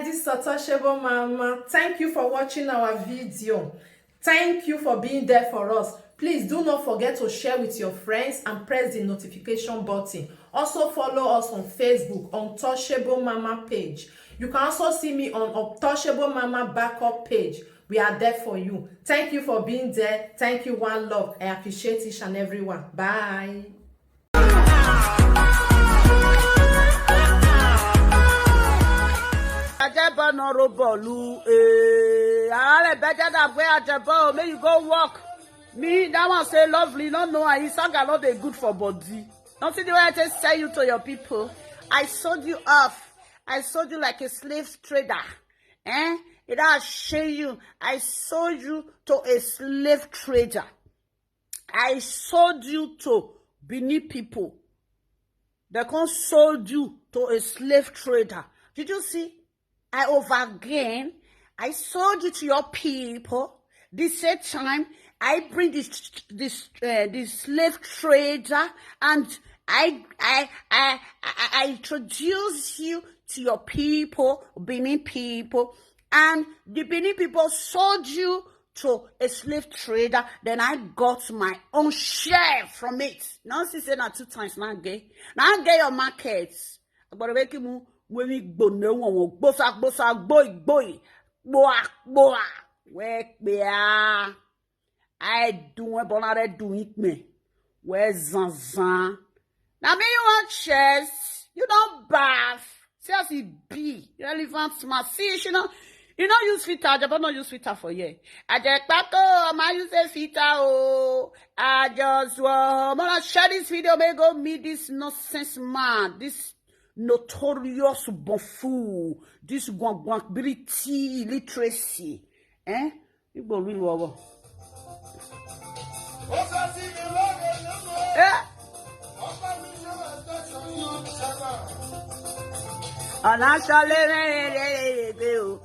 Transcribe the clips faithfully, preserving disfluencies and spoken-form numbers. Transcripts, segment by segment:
This is Untouchable Mama. Thank you for watching our video. Thank you for being there for us. Please do not forget to share with your friends and press the notification button. Also follow us on Facebook, Untouchable Mama page. You can also see me on Untouchable Mama backup page. We are there for you. Thank you for being there. Thank you, one love. I appreciate each and every one. Bye. Ajebo no robolu, eh. Are better than where Ajebo, may you go work. Me, that one say lovely, no, no, and Isanga no dey good for body. Don't see the way I just sell you to your people. I sold you off. I sold you like a slave trader. Eh? It I show you. I sold you to a slave trader. I sold you to Benin people. They come sold you to a slave trader. Did you see? I over again. I sold you to your people. The same time, I bring this this uh, this slave trader, and I I I I, I introduce you to your people, Benin people, and the Benin people sold you to a slave trader. Then I got my own share from it. Now she say na two times now gay. Now get your market. Agbọrọ wee kimu wemi gbone won gbosa gbosa gboi gboi gboa gboa. We pe a. I do we bona re do ikme. We zanzan. Now me you want chest. You don't bath. See as it be. Relevant smart. See, you know, you know use filter. Ajebo no use filter for here. Ajekpato, am I use a filter? Oh, I just want to share this video. May go meet this nonsense man. This notorious buffoon. This gwangwang brity illiteracy. Eh? Igbo lu ilu ọwọ. Eh? Ọ̀nà aṣọ lé rẹ́rẹ́rẹ́rẹ́ o.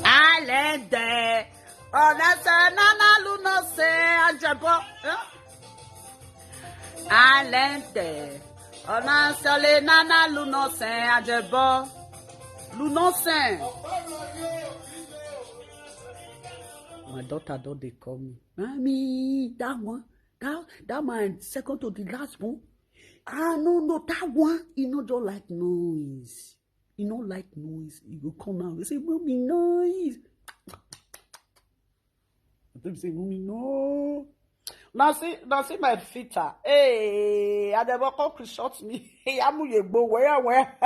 Alẹ́ ń tẹ̀. Ọ̀nà sẹ́ nánà lù náà sẹ́ àjẹbọ́. Eh? Alente. Ona sale nana lunosen ajebo. Lunosen. My daughter don dey call me. Mommy, that one, that that my second to the last one. I no know that one. He no just like noise. He no like noise. He go come now. He say, "Mommy, noise." I tell him say, "Mommy, no." Now see, now see my filter. Hey, I never come to shot me. Hey, I'm you go where where.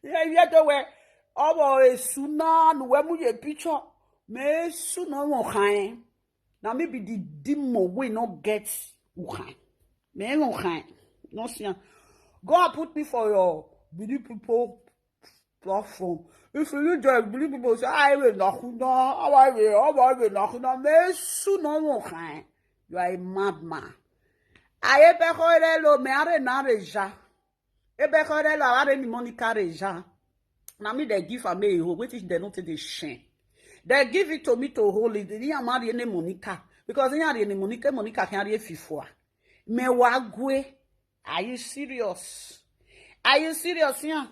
Yeah, yeah, the way. Omo esu na nu we mu ye picture. Me esu na won kan. Na me be the demon wey no get ukan. Me no kan. No see am. Go and put me for your Benin people platform. If you join Benin people say, "I will knock you down, I will, I will knock you down." Me esu na won kan. You are a madman. Aye pe ko re lo me are na re ja. Ebe ko re lo are ni Monica re ja. Na me they give am a hold. Wetin they no take dey shame. They give it to me to hold it. Ni am marry any Monica. Because ni are any Monica, Monica can are fifo. Me wa gwe. Are you serious? Are you serious? Yeah.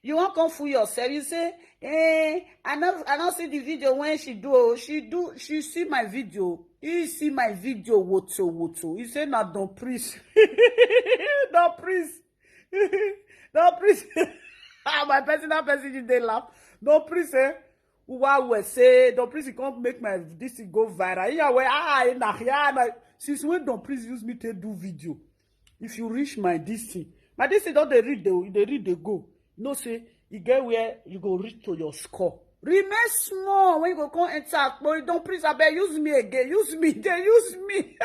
You won't come fool yourself. You say, "Eh, I not, I not see the video when she do. Oh, she do. She see my video. He see my video. Woto woto." You say, "Na Don Priest." Don Priest. Don Priest. Ah, my personal person, you dey laugh. Don Priest, eh? Who I will say, Don Priest come make my this thing go viral. Yeah, well, ah, nah, yeah, nah. Since when Don Priest use me to do video? If you reach my this thing, my this thing don't they read the, they read the go. No say, you get where you go reach to your score. Remain small when you go come enter. But Don Priest, I beg, use me again. Use me. They use me.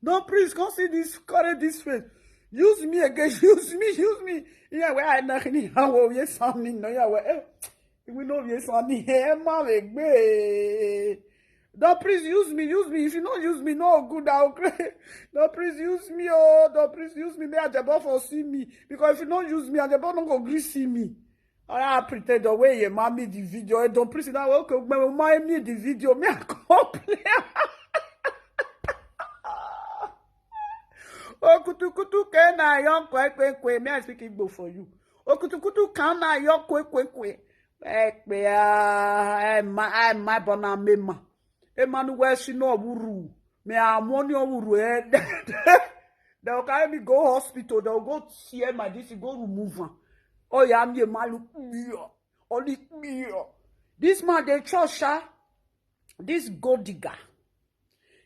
Don Priest, come see this, correct this face. Use me again. Use me. Use me. Yeah, where I knock anyhow. Oh, yes, something. No, yeah, where. We know yes, something. Hey, man, we gbe. Don Priest, use me, use me. If you don't use me, no good, I'll cry. Don Priest, use me, oh, Don Priest, use me. May Ajebo for see me. Because if you don't use me, Ajebo don't go gree see me. I pretend the way you mommy the video. Eh, Don Priest, now, okay, my mommy the video. Me, I come play. Okutukutu ke na yo kwe kwe kwe. Me, I speak Igbo for you. Okutukutu ka na yo kwe kwe kwe. Ekpe a, ema, ema bona mema. Emmanuel Shino Wuru. Me amoni Wuru, eh. They will carry me go hospital. They will go tear my this, go remove am. Oh yeah, I'm a malu. Only me. This man, the church, sha. This gold digger.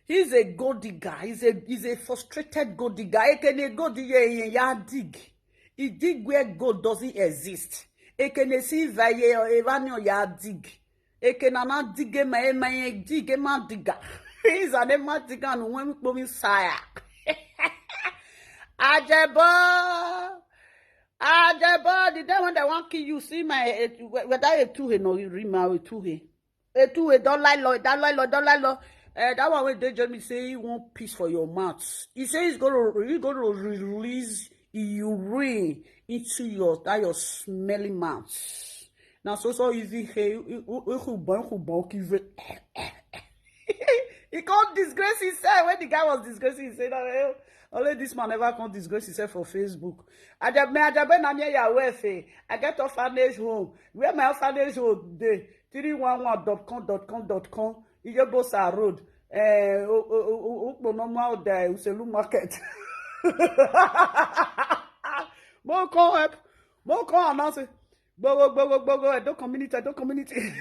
He's a gold digger. He's a, he's a frustrated gold digger. Ekene gold ye ye ya dig. He dig where gold doesn't exist. Ekene silver ye or evanio ya dig. Ekene na dig ema ema ye dig ema digger. He's an ema digger and when we put him sire. Ajebo. Ajebo, the day when they want kill you, see my, eh, whether a two he no rima a two he. A two he don't lie, Lord, that lie, Lord, don't lie, Lord. Eh, that one wey dey join me say he want peace for your mouth. He say he's gonna, he's gonna release urine into your, that your smelly mouth. Now so so easy he, he, he, he, he, he, he, he, he can't disgrace himself when the guy was disgracing himself. Now, eh, only this man never can disgrace himself for Facebook. Ajabe, Ajabe, na near your wife, eh? I get orphanage home. Where my orphanage home dey? Three one one dot com dot com dot com. Iyobosa Road. Eh, o, o, o, o, Okponomo Oda, Uselu Market. Mo come help. Mo come announce it. Gbogo, gbogo, gbogo, Edo community, Edo community.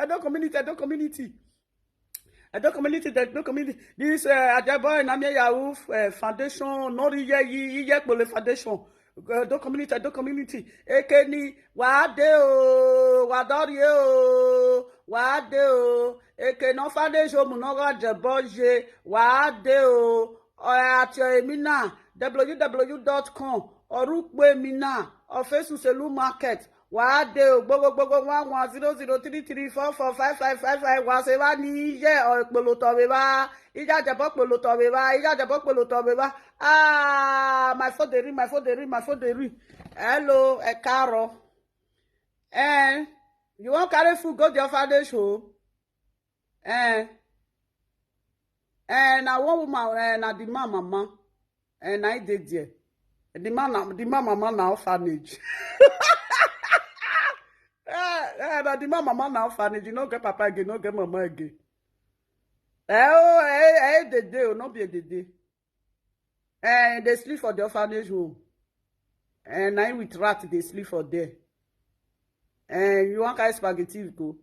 Edo community, Edo community. Edo community, Edo community. This, uh, Ajabo Enamia Yahoo, uh, Foundation, Nori Yeyi, Iyekpole Foundation. Uh, Edo community, Edo community. Ekeni, Wade o, Wadori o, Wade o. Ekeni Foundation, Munoga Jeboje, Wade o. Uh, at your Emina, w w w dot com, or Ukwe Emina, or Facebook Selu Market. Wade o, gbogo, gbogo, one one zero zero three three four four five five five five. Wa se wa ni ye o kpolo to be ba. Ija jebo kpolo to be ba. Ija jebo kpolo to be ba. Ah, my phone dey ring, my phone dey ring, my phone dey ring. Hello, e karo. Eh, you wan carry food go the orphanage home? Eh. Eh, na one woman, eh, na the man mama. Eh, na e dey there. The man, na, the man mama na orphanage. Eh, eh, na the man mama na orphanage. You no get papa again, no get mama again. Eh, oh, eh, eh, dey dey, oh, no be a dey dey. Eh, they sleep for the orphanage home. And I with rat, they sleep for there. And you want carry spaghetti go?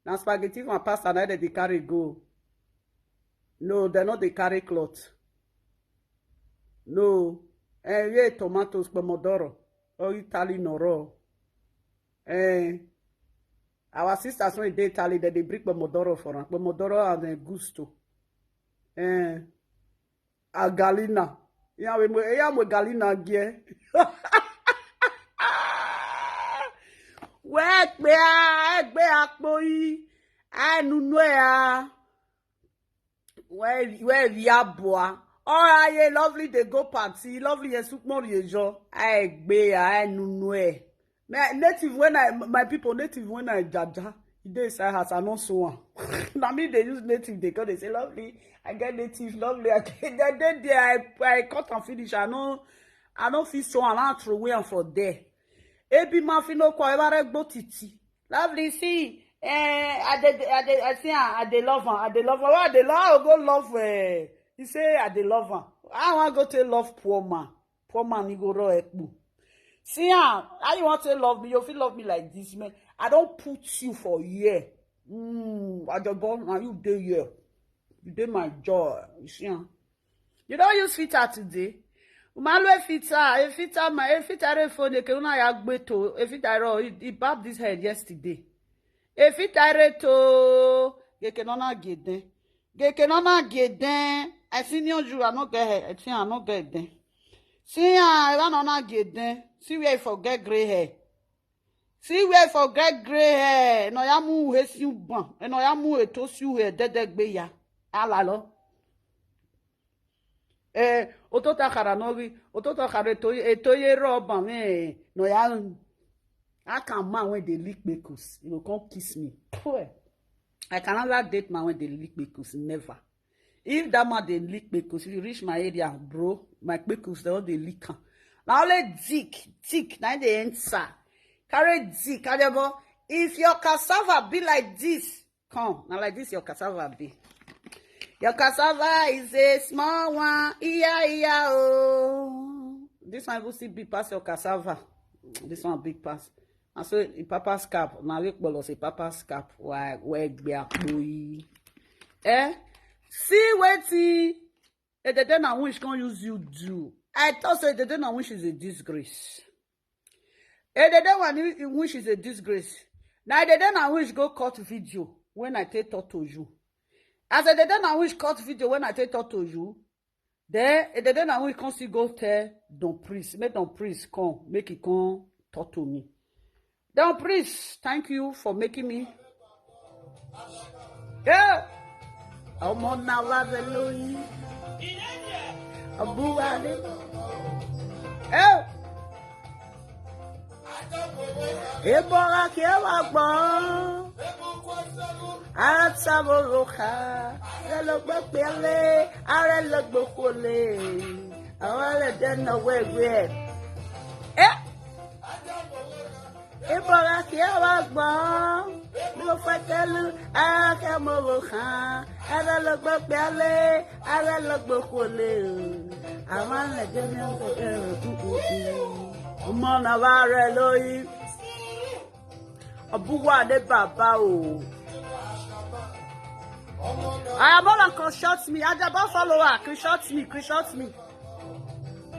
Now spaghetti and pasta, now they carry go. No, they not they carry cloth. No. And yeah, tomatoes, pomodoro, or Italy, noro. And our sisters when they Italy, that they bring pomodoro for them. Pomodoro and then gusto. And a galina. Ya we mo, ya mo galina gie. We gbe a, gbe a po yi. A nu nu e a. We, we vi a bo a. All right, yeah, lovely, they go party. Lovely, yes, look more ye jo. A gbe a, a nu nu e. My native when I, my people, native when I jaja, e dey inside house, I no so one. Now me they use native, they go, they say, "Lovely, I get native, lovely." I get that day there, I, I cut and finish. I know, I don't feel so, I don't throw away am for there. Ebi ma fi no ko, ever go titi. Lovely, see, eh, I dey, I dey, I see, I dey love am, I dey love am. Why I dey love, I go love, eh. He say, "I dey love am." I want go take love poor man. Poor man, he go raw ekpo. See, ah, how you want to love me? You feel love me like this, man. I don't put you for here. Mm, I just born, now you dey here. You dey my joy. You see, ah. You don't use filter today. Umalwe filter, a filter, my a filter re phone, ke una ya gbe to, a filter ro, he, he bab this head yesterday. A filter re to, ke ke nona gede. Ke ke nona gede. I see you, I no get hair. I think I no get them. See, ah, I don't know get them. See where you forget gray hair. See where you forget gray hair. No ya mu he si ban. E no ya mu he to si he dede gbe ya. Ala lo. Eh, otota kara no ri, otota kara to, e to ye ro ban me. No ya. I can man when they lick bekos. You go come kiss me. Pwe. I can never date man when they lick bekos. Never. If that man dey lick kpekus, if you reach my area, bro, my kpekus, they all dey lick am. Na only dick, dick, na im dey enter. Carry dick, Adebo. If your cassava be like this, come. Na like this your cassava be. Your cassava is a small one. Iya, iya, oh. This one even still big pass your cassava. This one big pass. And so e papa's cap. Na we kpolo say papa's cap. Why, where gbe akpoyi? Eh? See wetin Edede na which can use you do. I thought say Edede na which is a disgrace. Edede one which is a disgrace. Na Edede na which go cut video when I take talk to you. As Edede na which cut video when I take talk to you, then Edede na which come still go tell Don Priest, make Don Priest come, make he come talk to me. Don Priest, thank you for making me. Yeah. Ọmọ náà wà bẹ lóyún. Ọbúwa ni. Ẹ. Ìbọ̀rọ̀ kí ẹ wá gbọ́n. Ara sábò ló kà. Ara ló gbọ́ pé lé. Ara ló gbọ́ kó lé. Àwọn ẹlẹ́dẹ̀ náà wẹ̀wẹ̀. Ẹ. Ìbọ̀rọ̀ kí ẹ wá gbọ́n. Ló fẹ́ kẹ́lu. Ara kẹ́ mọ̀ wò kàn. Ara ló gbọ́ pé lé. Ara ló gbọ́ kó lé. Àwọn ẹlẹ́dẹ̀ náà wẹ̀wẹ̀. Ọmọ náà wà rẹ lóyún. Ọbúwa ni bàbá o. Ayabọ́lá kan shot me. Ajabọ́ follower, can shot me, can shot me.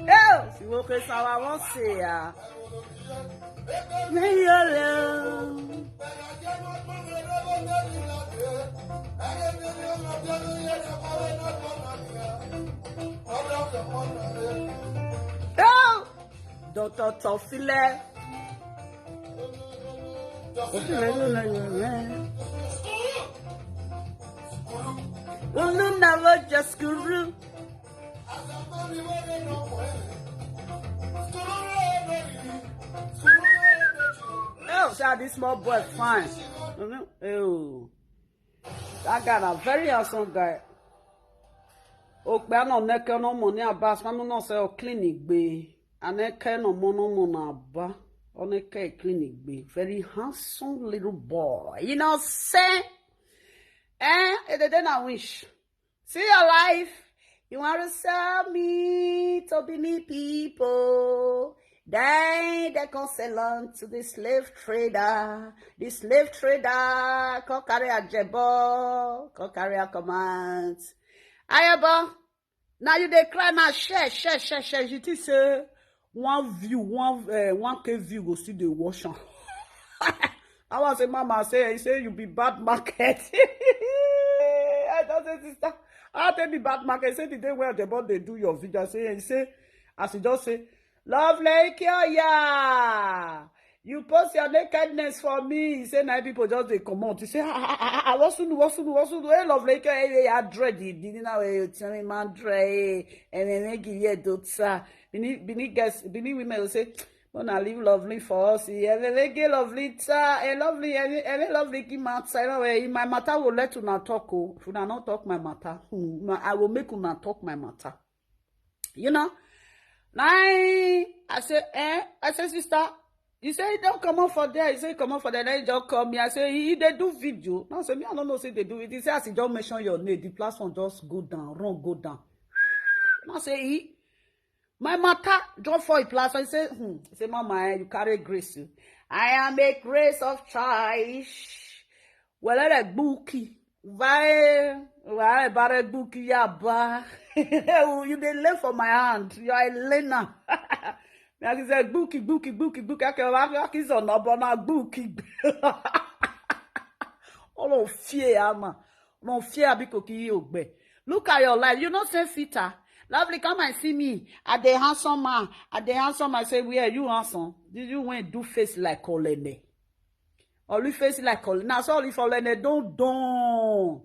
Hey, si wo ke sawa wọ́n ṣe ya. Mi yóò lè o. Hey, Doctor Tofile. Unu na wo just guru. Oh, see how this small boy fine. Oh, that guy na very handsome guy. Okpe ano neke no money abas manu no se o clinic be. Aneke no mono mona ba. Oneke clinic be. Very handsome little boy. You know say, eh, it didn't wish. See your life. You want to sell me to be me people. Then they can sell on to the slave trader. The slave trader can carry a jebo, can carry a command. Ayabo, now you dey cry now. Share, share, share, share. You think say one view, one uh, one k view go still dey watch am. I was say, Mama, say, he say you be bad market. I don't say, sister, I tell be bad market. He say the day where the boy they do your video, say, he say, as he just say, love like yeah. You post your nakedness for me. He say, nine people just they come out. He say, ah, ah, ah, ah, what's new, what's new, what's new? Hey, love like yeah, yeah, dread. He didn't know you tell me, man, dread. And then they give you a daughter. Bini, Bini guys, Bini women will say, "Wanna live lovely for us." Yeah, they, they get lovely, ta, and lovely, and, and lovely give matter. You know, eh, my matter will let una talk. Oh, if una not talk my matter, hmm, my, I will make una talk my matter. You know, now I say, eh, I say, sister, you say don't come out for there. You say come out for there. Then you just call me. I say he they do video. Now say me, I don't know say they do it. He say as he just mention your name, the platform just go down, run go down. Now say he, my matter drop for a platform. He say, hmm. He say, Mama, eh, you carry grace. Oh. I am a grace of Christ. Well, I like bookie. Vai, vai, bare bookie ya ba. You dey lay for my hand. You are a learner. Me I say bookie, bookie, bookie, bookie. I can walk is on up on a bookie. All of fear, ama. No fear because you obey. Look at your life. You know, say fitter. Lovely, come and see me. I dey handsome man. I dey handsome. I say, where you handsome? Did you went do face like Olene? Or you face like Olene? Now, so if Olene don't, don't.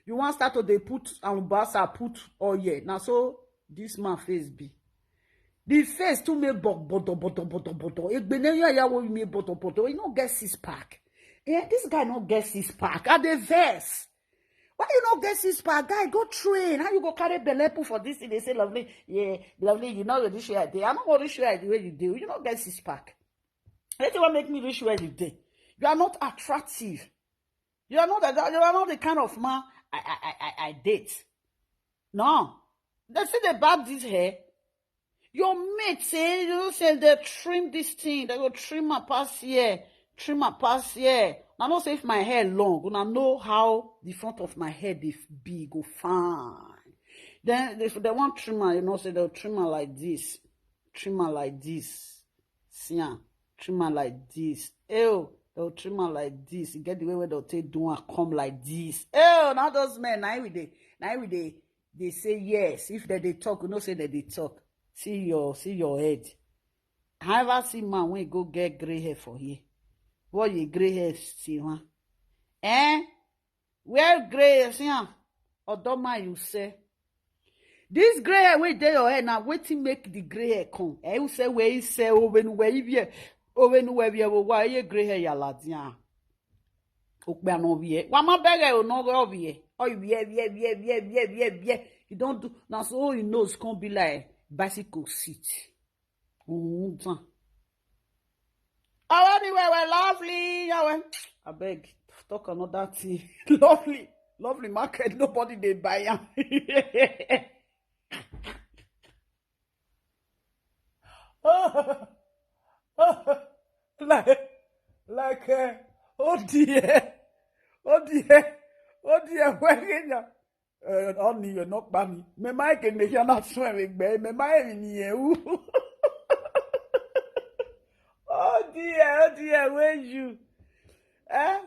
You want start to dey put and basa put all year. Now, so this man face be. The face too me bok bodo bodo bodo bodo. Egbene ya ya wo me bodo bodo. You no get six pack. Yeah, this guy no get six pack. I dey vex. Why you no get six pack? Guy, go train. How you go carry belle put for this thing? They say, "Lovely, yeah, lovely, you know this way I dey." I no go reach where I dey, where you dey. You no get six pack. Wetin wan make me reach where you dey? You are not attractive. You are not the, you are not the kind of man I I I, I, I date. No. They say they barb this hair. Your mate say, you know, say they trim this thing. They go trim my past here. Trim my past here. I know say if my hair long, una know how the front of my head is big, go fine. Then if they want trimmer, you know, say they'll trimmer like this. Trimmer like this. See am. Trimmer like this. Ew, they'll trimmer like this. You get the way where they'll take do and come like this. Ew, now those men, now we dey, now we dey, they say yes. If they, they talk, you know, say that they talk. See your, see your head. However, see man when go get gray hair for here. What you gray hair see, huh? Eh? Where gray hair see, huh? Odoma, you say. This gray hair wey dey your hair now, wetin make the gray hair come? Eh, you say where you say, oh, when where you wear, oh, when where you wear, why you gray hair, yaladia? Okpe no wear. Why my beg you no go wear? Oh, you wear, wear, wear, wear, wear, wear, wear. You don't do, now so your nose can't be like bicycle seat. Mm-hmm. Oh, anyway, we're lovely. Yeah, well, I beg, talk another thing. Lovely, lovely market. Nobody they buy am. Like, like, uh, oh dear, oh dear, oh dear, where is that? Uh, only you're not bammy. Me my can make you not swear with me. Me my in you. Oh dear, oh dear, where you? Eh?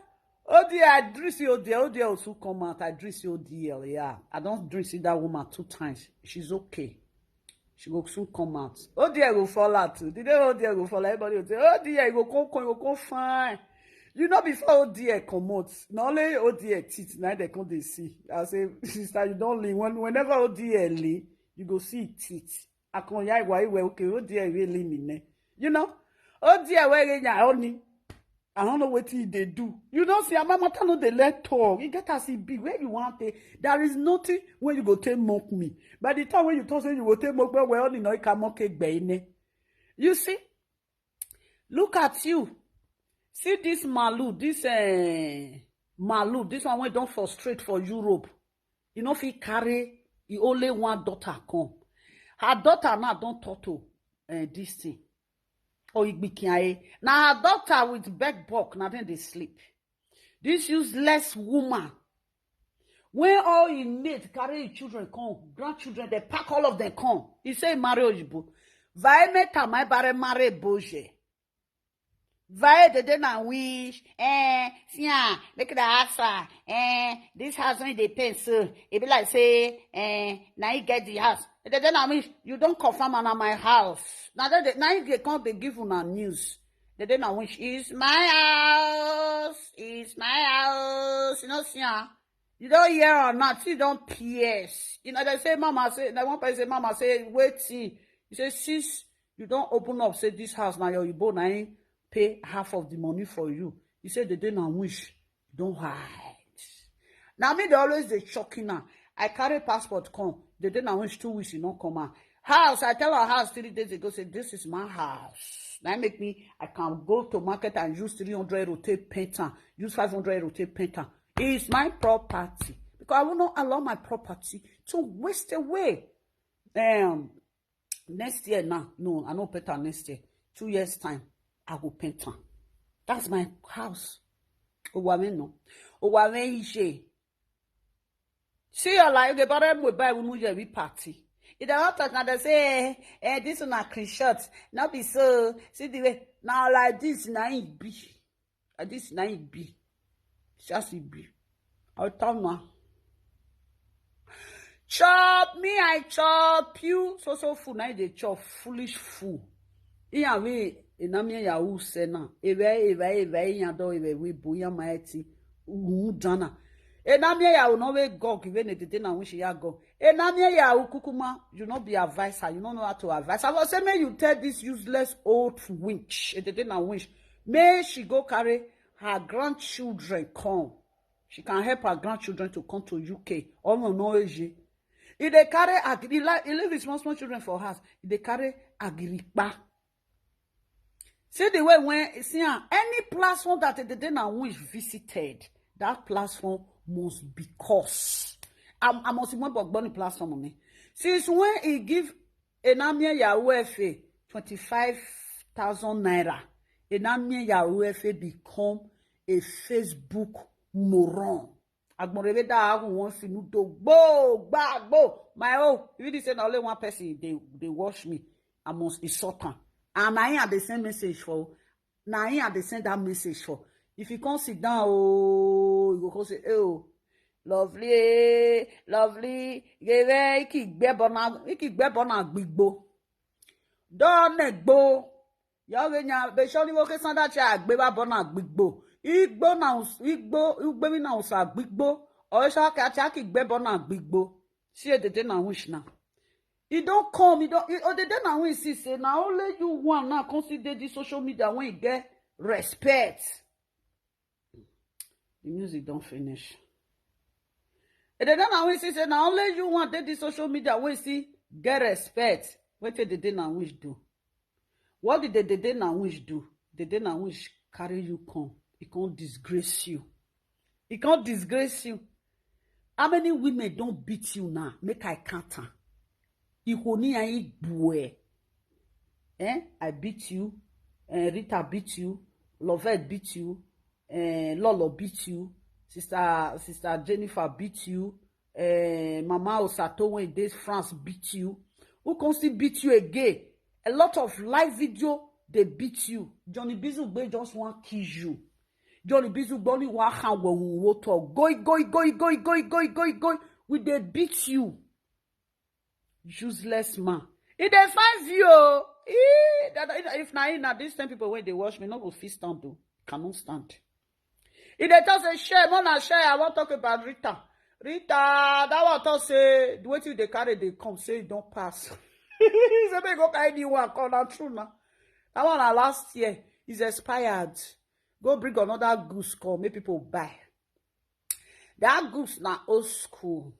Oh dear, I dress you, oh dear, oh dear, also come out. I dress you, oh dear, yeah. I don't dress that woman two times. She's okay. She go soon come out. Oh dear, go fall out too. The day oh dear go fall out, everybody will say, oh dear, you go come, come, you go come fine. You know before oh dear come out, not only oh dear teeth, now they come they see. I say, sister, you don't lean. When, whenever oh dear lean, you go see teeth. I come, yeah, why, well, okay, oh dear, really lean in there. You know? Oh dear, where you are, only. I don't know what he they do. You don't see, my matter no they let talk. You get as he be. Where you want it? There is nothing when you go take mock me. By the time when you talk, say you go take mock me, well, only no, you can mock it, baby. You see? Look at you. See this Malu, this uh, Malu, this one went down for straight for Europe. You know, if he carry, he only one daughter come. Her daughter now don't talk to uh, this thing. Oh, Igbikiaye. Now her daughter with back buck, now then they sleep. This useless woman, when all he made carry his children come, grandchildren, they pack all of them come. He say marry Ojibo. Vae meta my bare marry Boje. Vae the day na wish. Eh, see ah, make the house ah. Eh, this house when they pay so. It be like say, eh, now you get the house. The day na wish, you don't confirm on my house. Now that now you get come they give una news. The day na wish is my house. Is my house. You know, see ah. You don't hear or not, you don't P S. You know, they say, mama say, now one person say, mama say, wait, see. You say, sis, you don't open up, say this house now, your Igbo now pay half of the money for you. You say, the day na wish, you don't hide. Now me, they always they shocking now. I carry passport come. The day na wish two weeks, you don't come out. House, I tell her house three days ago, say, this is my house. That make me, I can go to market and use three hundred euro take paint am, use five hundred euro take paint am. It's my property. Because I will not allow my property to waste away. Um, next year now, no, I no paint am next year. Two years time, I go paint am. That's my house. Owame no. Owame ije. See your life, they bother with buy unu yearly party. If they want talk and they say, eh, eh, this one a screenshot. Not be so. See the way. Now like this, now it be. Like this, now it be. Just it be. I'll tell now. Chop me, I chop you. So, so fool, now they chop. Foolish fool. Iya we, enamia ya use na. Ewe, ewe, ewe, iya do, ewe, we bu, iya maeti. Uhu, dana. Enamia ya no we go, give any the day na wish ya go. Enamia ya ukukuma, you no be advisor, you no know how to advise. I was say, may you tell this useless old witch, eh, the day na wish. May she go carry her grandchildren come. She can help her grandchildren to come to U K. Or no, no, eje. If they carry, ag- he, like, he live with small, small children for house. If they carry agripa. See the way when, see, ah, any platform that the day now which visited, that platform must be cost. I, I must remember Ogboni platform on me. Since when he give Enamia Yahoo F A twenty-five thousand naira, Enamia Yahoo F A become a Facebook moron. Agbonrebe da ahu wan finu do gbo gba gbo. My own, if you say na only one person dey dey watch me, I must insult am. And na him I dey send message for. Na him I dey send that message for. If you come sit down, oh, you go come say, "Hey, oh, lovely, eh, lovely." Gere iki gbebo na iki gbebo na gbigbo. Don negbo. Yoge nya be shoni wo ke sanda cha gbeba bona gbigbo. Igbo na us- igbo ugbe mi na usa gbigbo. O sha ka cha ki gbebo na gbigbo. See the day na wish now. He don't come. He don't. He, oh, the day na wish see say na only you one now come see dey this social media when you get respect. The music don't finish. And then now we see say na only you one dey this social media wey see get respect. Wetin the day na wish do? What did the day na wish do? The day na wish carry you come. He can't disgrace you. He can't disgrace you. How many women don't beat you now? Make I count am. Ihoni ayi bue. Eh? I beat you. Eh, Rita beat you. Lovette beat you. Eh, Lolo beat you. Sister Sister Jennifer beat you. Eh, Mama Osato when dey France beat you. Who can still beat you again? A lot of live video they beat you. Johnny Bizu Gbe just want kill you. Johnny Bizu Gbe only one hand will water. Go, go, go, go, go, go, go, go. We they beat you. Useless man. If they find you, oh, eh, that, if na him, na these ten people when they watch me, no go fit stand though. Cannot stand. If they talk say share, more na share, I want talk about Rita. Rita, that one talk say the way you they carry they come say it don't pass. Say they go carry the one come na true now. That one na last year is expired. Go bring another goose come make people buy. That goose na old school.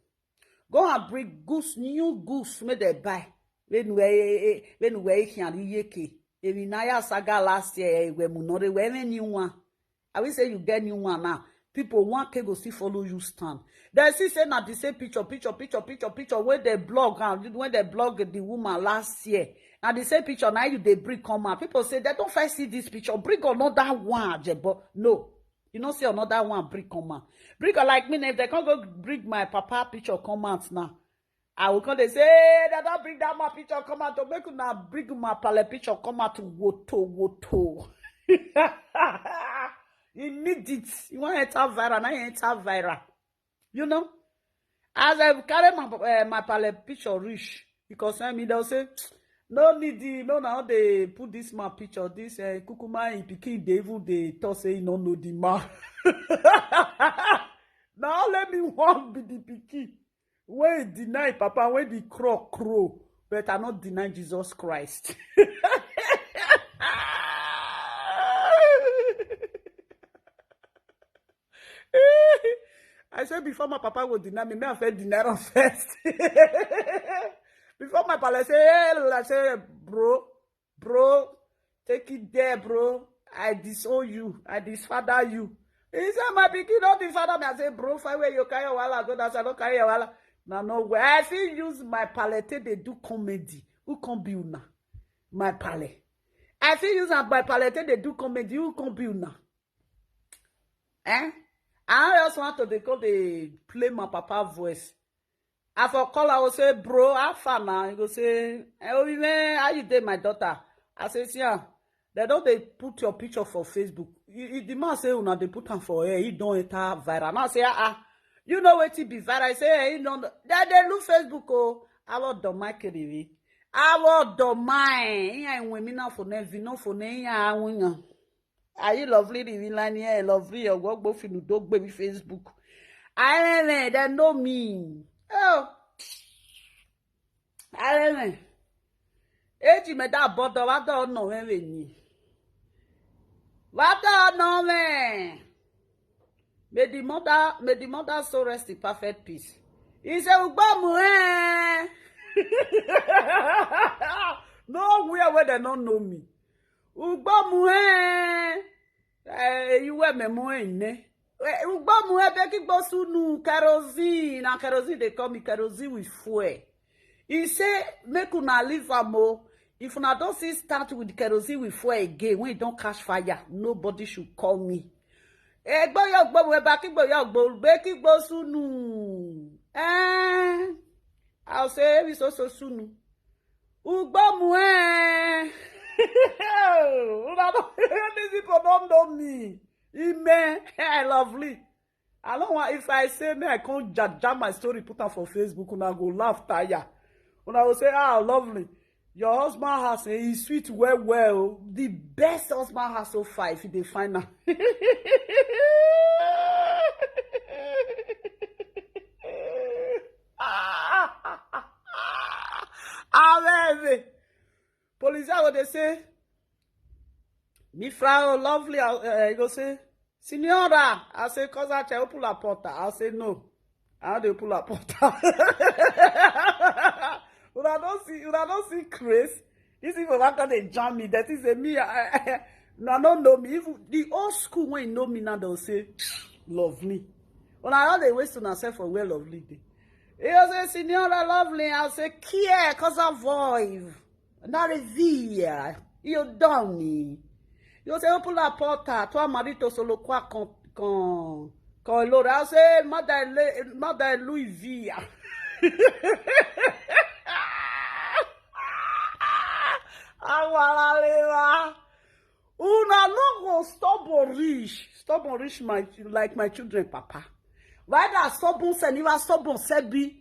Go and bring goose, new goose make they buy. When we when we can yeke. Evinaya saga last year we munore we any new one. I will say you get new one now. People one can go see follow you stand. They see say na the same picture, picture, picture, picture, picture where they blog and when they blog the woman last year. Now the same picture now you they bring come out. People say they don't first see this picture. Bring another one, Jebo. No, you know say another one bring come out. Bring her like me now. If they can't go bring my papa picture come out now, I will come they say, "Hey, they don't bring that my picture come out to make una bring my pale picture come out to woto woto." You need it. You want enter viral, now you enter viral. You know, as I carry my uh, my pale picture reach, because I mean they'll say, "No need the no now they put this man picture. This uh, kukuma in pikin they even they talk say he no know the man." Now let me one be the pikin. When he deny papa, when the crow crow, but I not deny Jesus Christ. I said before my papa will deny me, me I first deny am first. Before my papa say, "Hey," I say, "Bro, bro, take it there, bro. I disown you. I disfather you." He said, "My pikin, don't disfather me." I say, "Bro, fine where you carry your wala go. That's I don't carry your wala." Now no way. I feel use my palette they do comedy. Who can be una? My palette. I feel use my palette they do comedy. Who can be una? Eh? I just want to they call they play my papa voice. I for call, I will say, "Bro, how far now?" He go say, "Eh, oh, man, how you dey, my daughter?" I say, "See, ah, they don't they put your picture for Facebook." He, he, the man say, "Una they put am for here. He don't enter viral." Now I say, "Ah, ah, you know what it be viral?" I say, "Eh, you know, they, they look Facebook, oh." I will do my kirivi. I will do my. Yeah, when me now for nevi, no for ne, yeah, I win. Are you lovely, the villain here? Lovely, your work, both in the dog baby Facebook. I don't know, they know me. Oh, I don't know. Eji me that bother, I don't know any. What don't know me? May the mother, may the mother so rest in perfect peace. He say, "Ugbomu, eh?" No where where they don't know me. "Ugbomu, eh?" Eh, you wear me more in, eh? Eh, "Ugbomu, eh, beki bosunu, kerosene. Na kerosene they call me, kerosene with fuel." He say, "Make una leave am o. If una don see start with kerosene with fuel again, when e don catch fire, nobody should call me." Eh, "Gboyo gbomu, eh, baki gboyo gbo, beki bosunu." Eh, I'll say, "We so so sunu." "Ugbomu, eh?" Una no, these people don't know me. Ime, eh, Lovely. I don't want, if I say me, I can't jam my story, put am for Facebook, una go laugh tire. Una go say, "Ah, Lovely, your husband has a, he sweet well, well. The best husband has so far, if you dey find am." Abeg. Police, I go dey say, "Mi fra o, Lovely," uh, you go say, "Signora." I say, "Cosa c'è, open la porta." I say, "No, I don't dey open la porta." Una don't see, una don't see craze. These people want to dey jam me. That is a me. I, I, una no know me. Even the old school when know me now, they'll say, "Lovely." Una all dey waste una self for where Lovely dey. You say, "Signora Lovely." I say, "Chi è, cosa vuoi?" Andare via, io dormi. Io se open la porta, tua marito solo qua con, con, con loro. I say, "Mother, le- mother, lui via." Awalalewa. Una no go stubborn reach, stubborn reach my, like my children papa. Whether stubborn seniwa, stubborn sebi,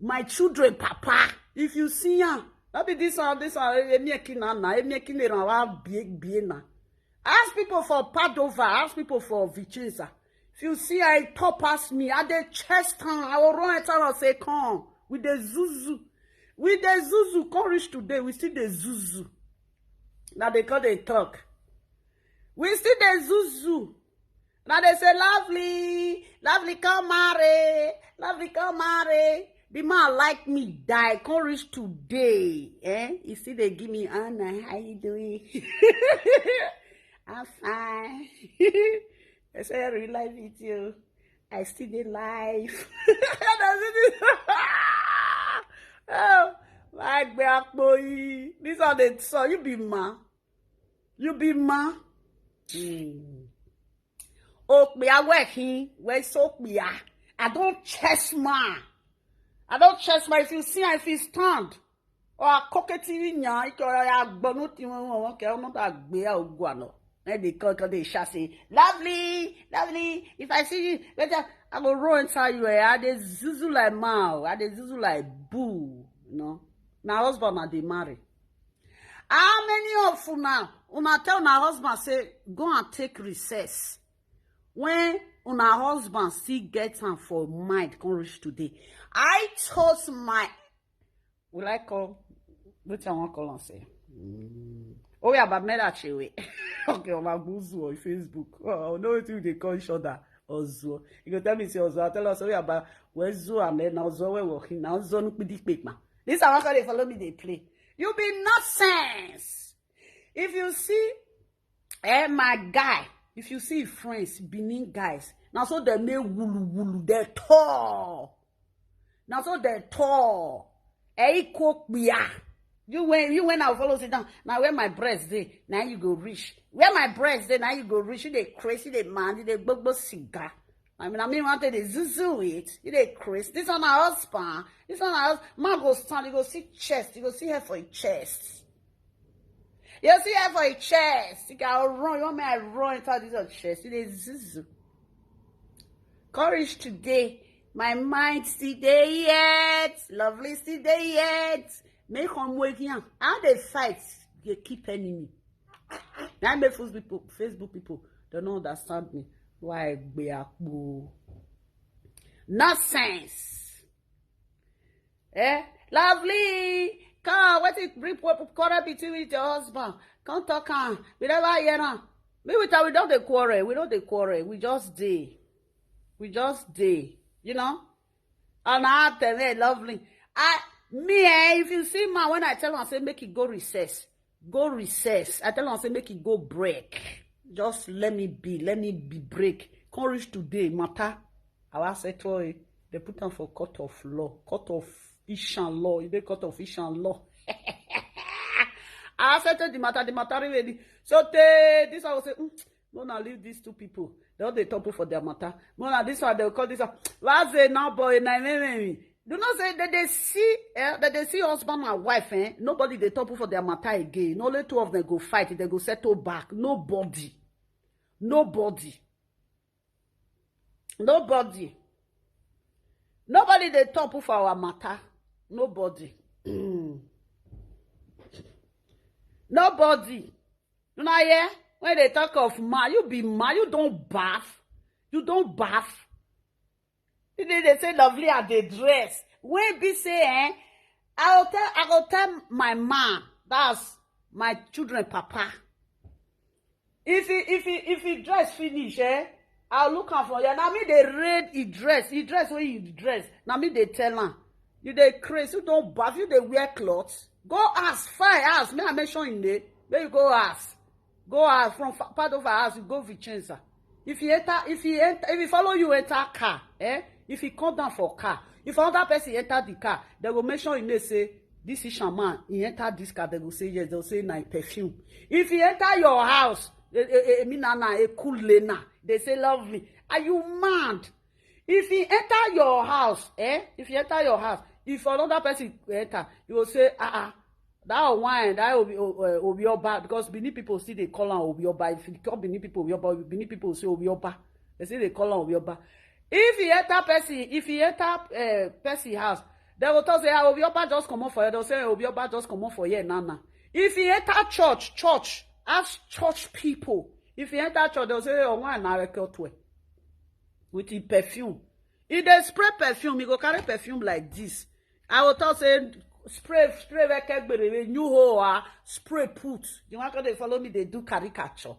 my children papa. If you see am, no be this one, this one, eh, emi eki na na, emi eki ne ran wa bie bie na. Ask people for Padova, ask people for Vicenza. If you see I top pass me, I dey chest am, I will run enter and say, "Come." With the zuzu. With the zuzu, come reach today, we still dey zuzu. Now they call dey talk. We still dey zuzu. Now they say, "Lovely, Lovely, come marry, Lovely, come marry." The man like me die, come reach today. Eh? He still dey give me, "Anna, how you doing?" "I'm fine." I say, "I really like video. I still dey live." Oh, my gbe akpo yi. This one dey so, you be ma. You be ma. Mm. Okpia wehin, where is Okpia? I don't chest man. I don't chest man. If you see, if you stand, or a cockatoo in ya, if you are a bonnet, you won't walk out, not a beer or guano. Then they call, call, they shall say, "Lovely, Lovely. If I see you, better I go run inside you. Eh? I dey zuzu like mao. I dey zuzu like boo." No. Now husband, I dey marry. How many of una, una tell una husband say, "Go and take recess"? When una husband still get am for mind, come reach today. I told my, will I call? Wetin I wan call am say? Oh yeah, but me that chewe. Okay, on my buzu on Facebook. Oh, no, wetin we dey call each other? Ozuo. You go tell me say Ozuo. I tell us, "Oh yeah, but where Zuo and then Ozuo where working now? Zuo no pidi pekma." This I wan call dey follow me dey play. You be nonsense. If you see, eh, my guy, if you see friends, Benin guys, now so they make wulu wulu, they tall. Now so they tall. Eh, equal kpia. You when, you when I follow sit down. Now where my breast dey, now you go reach. Where my breast dey, now you go reach. You dey crazy, you dey man, you dey gbogbo cigar. I mean, I mean, wanted to zuzu it. You dey crazy. This one a husband. This one a hus-, man go stand. You go see chest. You go see hair for your chest. You see hair for your chest. You can run. You want me I run inside this your chest. You dey zuzu. Courage today. My mind still dey yet. Lovely still dey yet. Make come wake here. How they fight? They keep enemy. Now make Facebook people, Facebook people, they don't understand me. Why gbe akpo? Nonsense. Eh? Lovely. Come, what it bring quarrel between with your husband? Come talk am. We never hear am. Me with her, we don't dey quarrel. We don't dey quarrel. We just dey. We just dey, you know. And I tell me lovely. I me eh, if you see man, when I tell am say make e go recess, go recess. I tell am say make e go break. Just let me be, let me be break. Come reach today, matter. Our settle eh, they put am for court of law, court of Ishan law. You dey court of Ishan law. I settle the matter, the matter really. So they, this I will say, mm, no, now leave these two people. They all dey topple for their matter. No, now this one they will call this one. What's the now boy? Na me, me, me. Do not say that they see, eh, that they see husband and wife, eh? Nobody they topple for their matter again. Only two of them go fight. They go settle back. Nobody. Nobody. Nobody. Nobody they topple for our matter. Nobody. Nobody. You know, yeah? When they talk of ma, you be ma, you don't bath. You don't bath. You dey, they say lovely at the dress. When be say, eh? I go tell, I go tell my man, that's my children, papa. If he, if he, if he dress finish, eh? I'll look am for you. Now me they read he dress, he dress when he dress. Now me they tell am. You dey craze, you don't bath, you dey wear clothes. Go ask, fine ask. Me I mention in there. Where you go ask? Go ask from fa- part of our house, you go Vicenza. If he enter, if he enter, if he follow you enter car, eh? If he come down for car, if another person enter the car, they go mention in there say, this is shaman. He enter this car, they go say yes, they'll say na him perfume. If he enter your house, eh, eh, eh, me na na a cool lena. They say lovely. Are you mad? If he enter your house, eh? If he enter your house, if another person enter, you will say, ah ah, that wine, that obi, uh, obi oba, because Benin people see they call am obi oba. If you call Benin people obi oba, Benin people say obi oba. They say they call am obi oba. If he enter person, if he enter uh, person house, they will talk say, ah, obi oba just come up for here. They'll say obi oba just come up for here now now. If he enter church, church, ask church people. If he enter church, they'll say, oh, wine na record with the perfume. If they spray perfume, he go carry perfume like this. I will talk say spray, spray record with new hoe, ah, spray put. You want to follow me? They do caricature.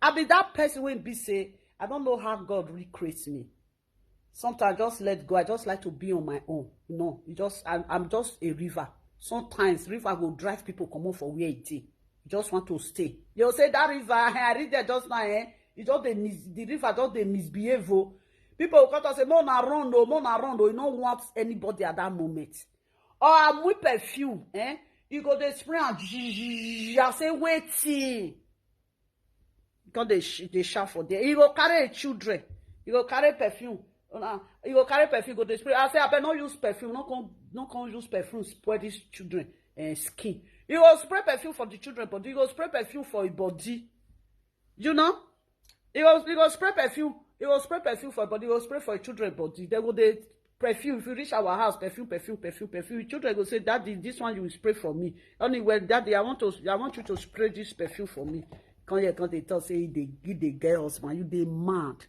I be that person when be say I don't know how God recreates me. Sometimes I just let go. I just like to be on my own. You know, you just I'm, I'm just a river. Sometimes river will drive people come up for where it is. You just want to stay. You'll say that river, I read there just now, eh? You just they mis- the river just they misbehave. Oh. People will come and say, no, na run, no, no, na run, no. You don't want anybody at that moment. Or I'm with perfume, eh? You go they spray and I say, waiting. Because they, sh- they shout for there. You go carry children. You go carry perfume. Una- You go carry perfume, go dey spray. I say, I better not use perfume. Not come, not come use perfume, spoil these children and skin. You go spray perfume for the children, but you go spray perfume for your body. You know? You go, you go spray perfume. You go spray perfume for your body. You go spray for your children body. They go they perfume. If you reach our house, perfume, perfume, perfume, perfume. Your children go say, daddy, this one you spray for me. Anyway, daddy, I want to, I want you to spray this perfume for me. Come here, come they talk say they give the girl husband. You they mad.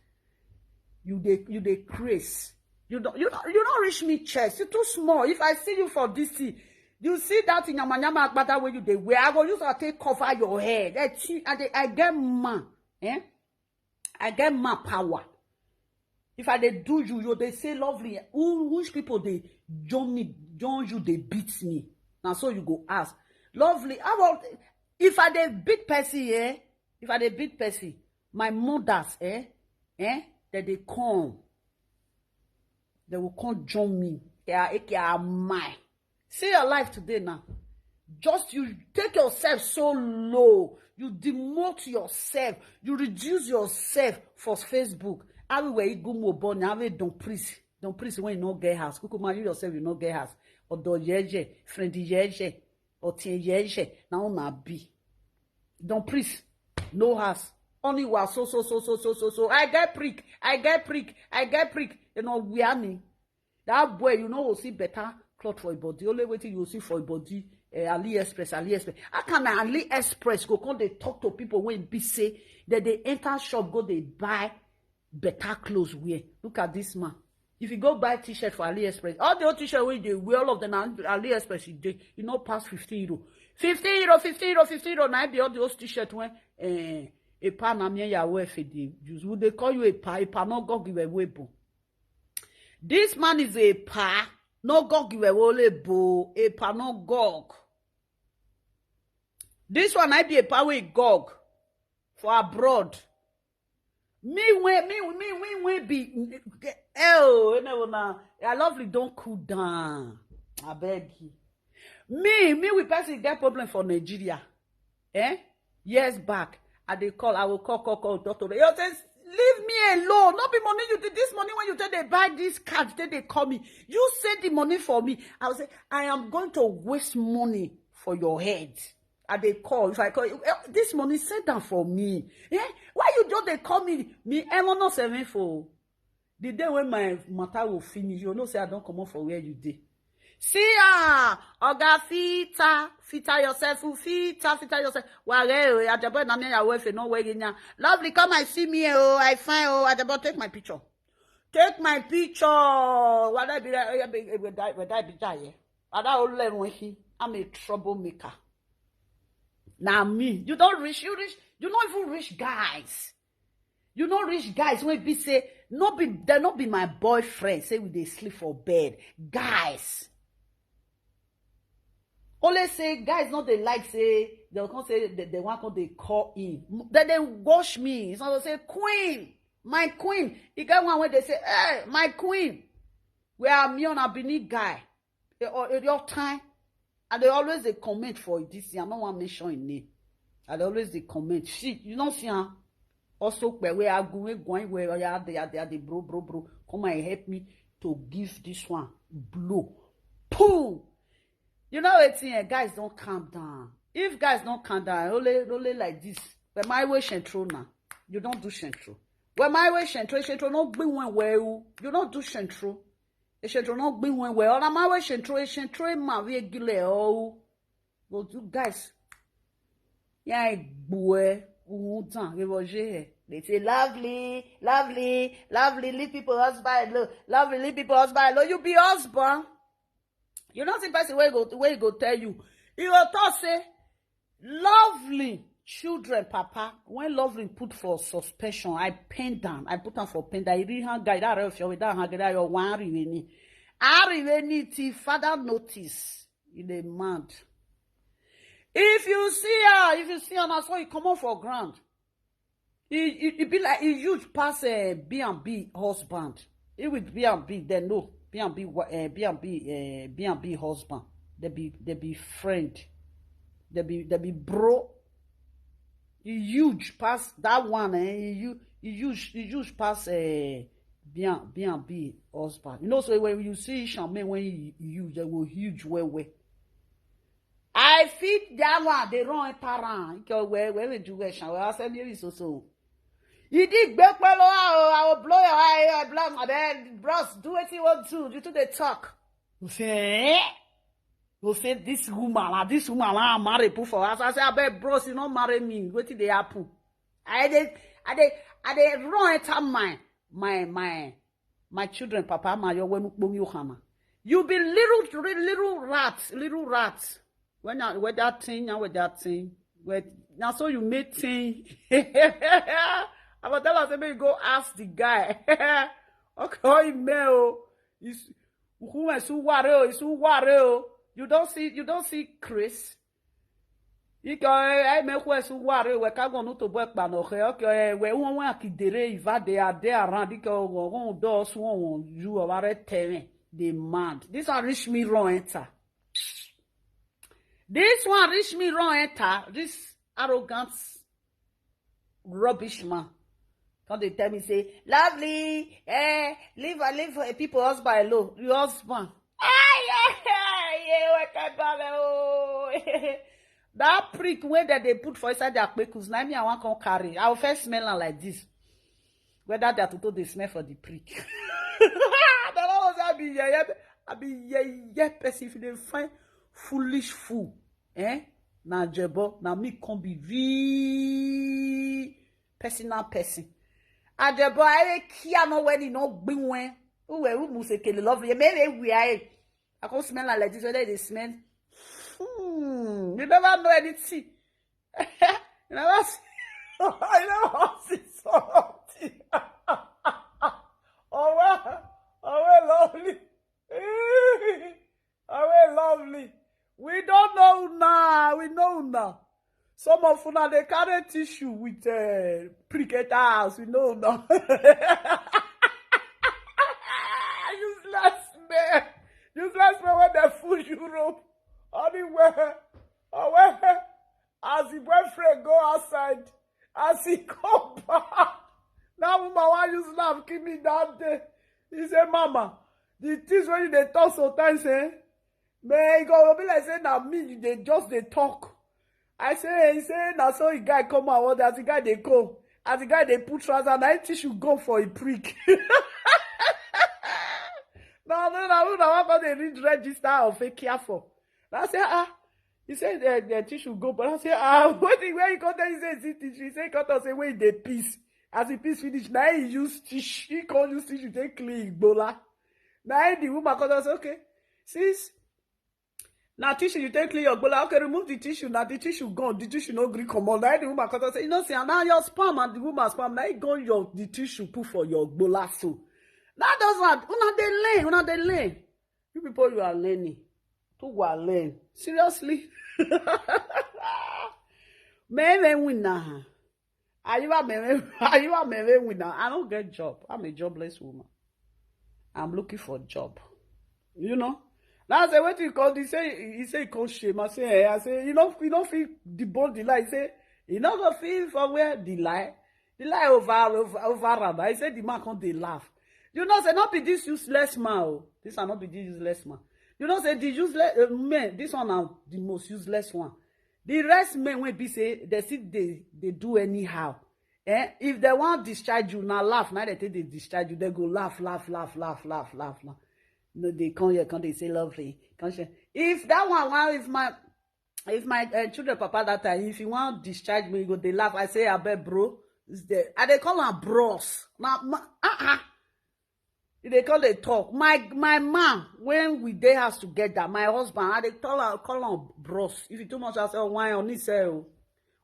You they, you they craze. You don't, you don't, you don't reach me chest. You too small. If I see you for this thing, you see that in yama yama agbada where you they wear. I go use to take cover your head. That thing, I, dey- I get man, eh? I get man power. If I they do you, you they say lovely. Who which people they join me, join you, they beat me. Now so you go ask, lovely. How about if I they beat Percy, eh? If I they beat Percy, my mothers, eh? Eh? That they come. They will come join me. Yeah, eke amai. See your life today now. Just you take yourself so low. You demote yourself. You reduce yourself for Facebook. How we were Igumo born, how we don't priest. Don't priest when you no get house. Kukuma, you yourself, you no get house. Odo yeje, friend yeje, otin yeje. Now na be. Don't priest, no house. Only was so, so, so, so, so, so, so. I get prick. I get prick. I get prick. You know, we are me. That boy, you know, will see better cloth for your body. Only waiting you see for your body. Uh, AliExpress, AliExpress. How can AliExpress go come they talk to people when be say that they enter shop, go they buy better clothes wear? Look at this man. If you go buy t-shirt for AliExpress, all the old t-shirt wey you dey wear, all of them na AliExpress you dey. You no pass fifteen euro. Fifteen euro, fifteen euro, fifteen euro. Na be all the old t-shirt when eh, Epa na me and your wife dey use. We dey call you Epa. Epa no go give away bo. This man is Epa. No go give away bo. Epa no go. This one I be Epa wey gog for abroad. Me when me me me when be oh, you know na. I lovely don't cool down. I beg you. Me me with person get problem for Nigeria. Eh? Years back, I dey call, I will call, call, call, doctor. You say, leave me alone. Not be money you did this money when you take they buy this card, take they call me. You send the money for me. I will say, I am going to waste money for your head. I dey call. If I call you, "Eh, this money, send them for me." Eh? Why you don't they call me? Me, I'm not seven for. The day when my matter will finish, you know, say I don't come up for where you dey. See ah, Oga Fita, Fita yourself, Fita, Fita yourself. Ware, Ajabo, na me your wife, no way in ya. Lovely, come and see me, oh, I fine, oh, Ajabo, take my picture. Take my picture. What I be, I be, we die, we die, be die. I don't learn when he, I'm a troublemaker. Now me, you don't reach, you reach, you not even reach guys. You know, rich guys when be say, no be, they not be my boyfriend. Say we dey sleep for bed. Guys. Only say guys not they like say, they come say they, they want to they call in. Then they wash me. It's not to say, queen, my queen. You get one where they say, hey, my queen. Where I'm on a Benin guy. Eh, or, eh, your time. And they always they comment for this thing. I don't want mention in name. I dey always they comment. See, you don't see her. Also, where we are going, going where I are, they are, they are, they bro, bro, bro. Come and help me to give this one blow. Poo! You know what thing, eh, guys don't calm down. If guys don't calm down, only, only like this. But my way central now. You don't do central. But my way central, central not be one way. You don't do central. Central not be one way. All my way central, central my way gile oh. Go do guys. Yeah, boy. They say lovely, lovely, lovely. Leave people husband alone. Lovely, leave people husband alone. You be husband. You know the person where go where go tell you. He go talk say lovely children, papa. When lovely put for suspension, I pen down. I put am for pen down. I read hand guide that of your that hand guide that your one remain. I remain till father notice. You dey mad. If you see her, if you see her, na so he come up for ground. He, he, he be like he huge pass uh, B and B husband. He with B and B, they know B and B, uh, B and B, uh, B and B husband. They be they be friend. They be they be bro. He huge pass that one. Eh? He, hu- he huge he huge pass uh, B and B husband. You know, so when you see Charmaine when he huge, they will huge well well. I fit that one. They run enter am. Ike owe we we do we shan we ase mi so so. You did big pelo. I will blow your eye. I blow my bed. Bros, do what you want to. You two they talk. You say, eh? You say this woman, ah, this woman, ah, marry put for us. I say, I bet bros, you not marry me. What did they happen? I did, I did, I did run enter my, my, my, my children, papa, my your when you hama. You be little, little rat, little rat. When I with that thing, now with that thing, with now so you make thing. I will tell us, let me go ask the guy. Okay, oh, email. Is who is who worry? Is who worry? You don't see, you don't see Chris. Ike I make who is who worry. We can go no to work, but okay, okay. We won't want to dere if they are there around. Ike go go do us one you are ten. They mad. This one reach me wrong enter. This one reach me wrong enter. This arrogant rubbish man. Come they tell me say, lovely, eh, leave leave uh, people husband alone. Your husband. Ah, yeah, yeah, yeah, what kind of oh. That prick where that they put for inside their kpekus, na me I want come carry. I will first smell am like this. Whether that toto they smell for the prick. The Lord say I be yeah, yeah, I be yeah, yeah, person if they find foolish fool, eh? Na jebo, na me come be real personal person. Ajebo, I care no when he no bring when. Who we who must kele love you? Maybe we are. I come smell am like this. Whether they smell, hmm, you never know anything. You never see. I never see something. Oh, well, oh, well, lovely. Oh, well, lovely. We don't know now. We know now. Some of una dey carry tissue with uh, pricketa house. We know now. Useless man. Useless man when they full Europe. Anywhere. Away. As the boyfriend go outside, as he come back, that woman wan use laugh kill me that day. He say, "Mama, the things wey you dey talk sometimes, eh? Man, e go be like say na me you dey just dey talk." I say, he say, "Na so the guy come out, as the guy dey go, as the guy dey put trouser, na him tissue go for a prick." Now, now, now, now, I come dey read register of a care for. I say, "Ah." He say the, the tissue go, but I say, "Ah, what the way you come tell you say see tissue?" He say, "Come talk say when he dey piss. As he piss finish, na he use tissue. He come use tissue take clean Igbola." Na him the woman come talk say, "Okay, since na tissue you take clean your Igbola, okay, remove the tissue." Na the tissue gone, the tissue no gree comot. Na him the woman come talk say, "You know, see, na your sperm and the woman sperm, na he gone your the tissue put for your Igbola so." Now those one, una dey learn, una dey learn. You people, you are learning. To go and learn. Seriously. Mere win na. Are you a mere? Are you a mere winner? I don't get job. I'm a jobless woman. I'm looking for job. You know. Now I say, "What you call this?" Say, he say he come shame. I say, "Eh." I say, "You know, you know, feel the bond the lie." He say, "You know, go feel for where the lie, the lie over over over am." I say the man come dey laugh. You know, say not be this useless man. Oh. This are not be this useless man. You know, say the useless uh, men. This one now the most useless one. The rest men wey be say they still dey dey do anyhow. Eh? If they wan discharge you, na laugh. Now they take dey discharge you. They go laugh, laugh, laugh, laugh, laugh, laugh, laugh. No, they come here, come they say lovely. Come share. If that one, one if my if my uh, children papa that time, if you want discharge me, you go they laugh. I say, "I bet, bro." It's there. And they call her bros. Now, uh uh. They call they talk. My my man, when we dey house together, my husband, I dey call her call her bros. If you too much, I say, "Oh, why on this cell?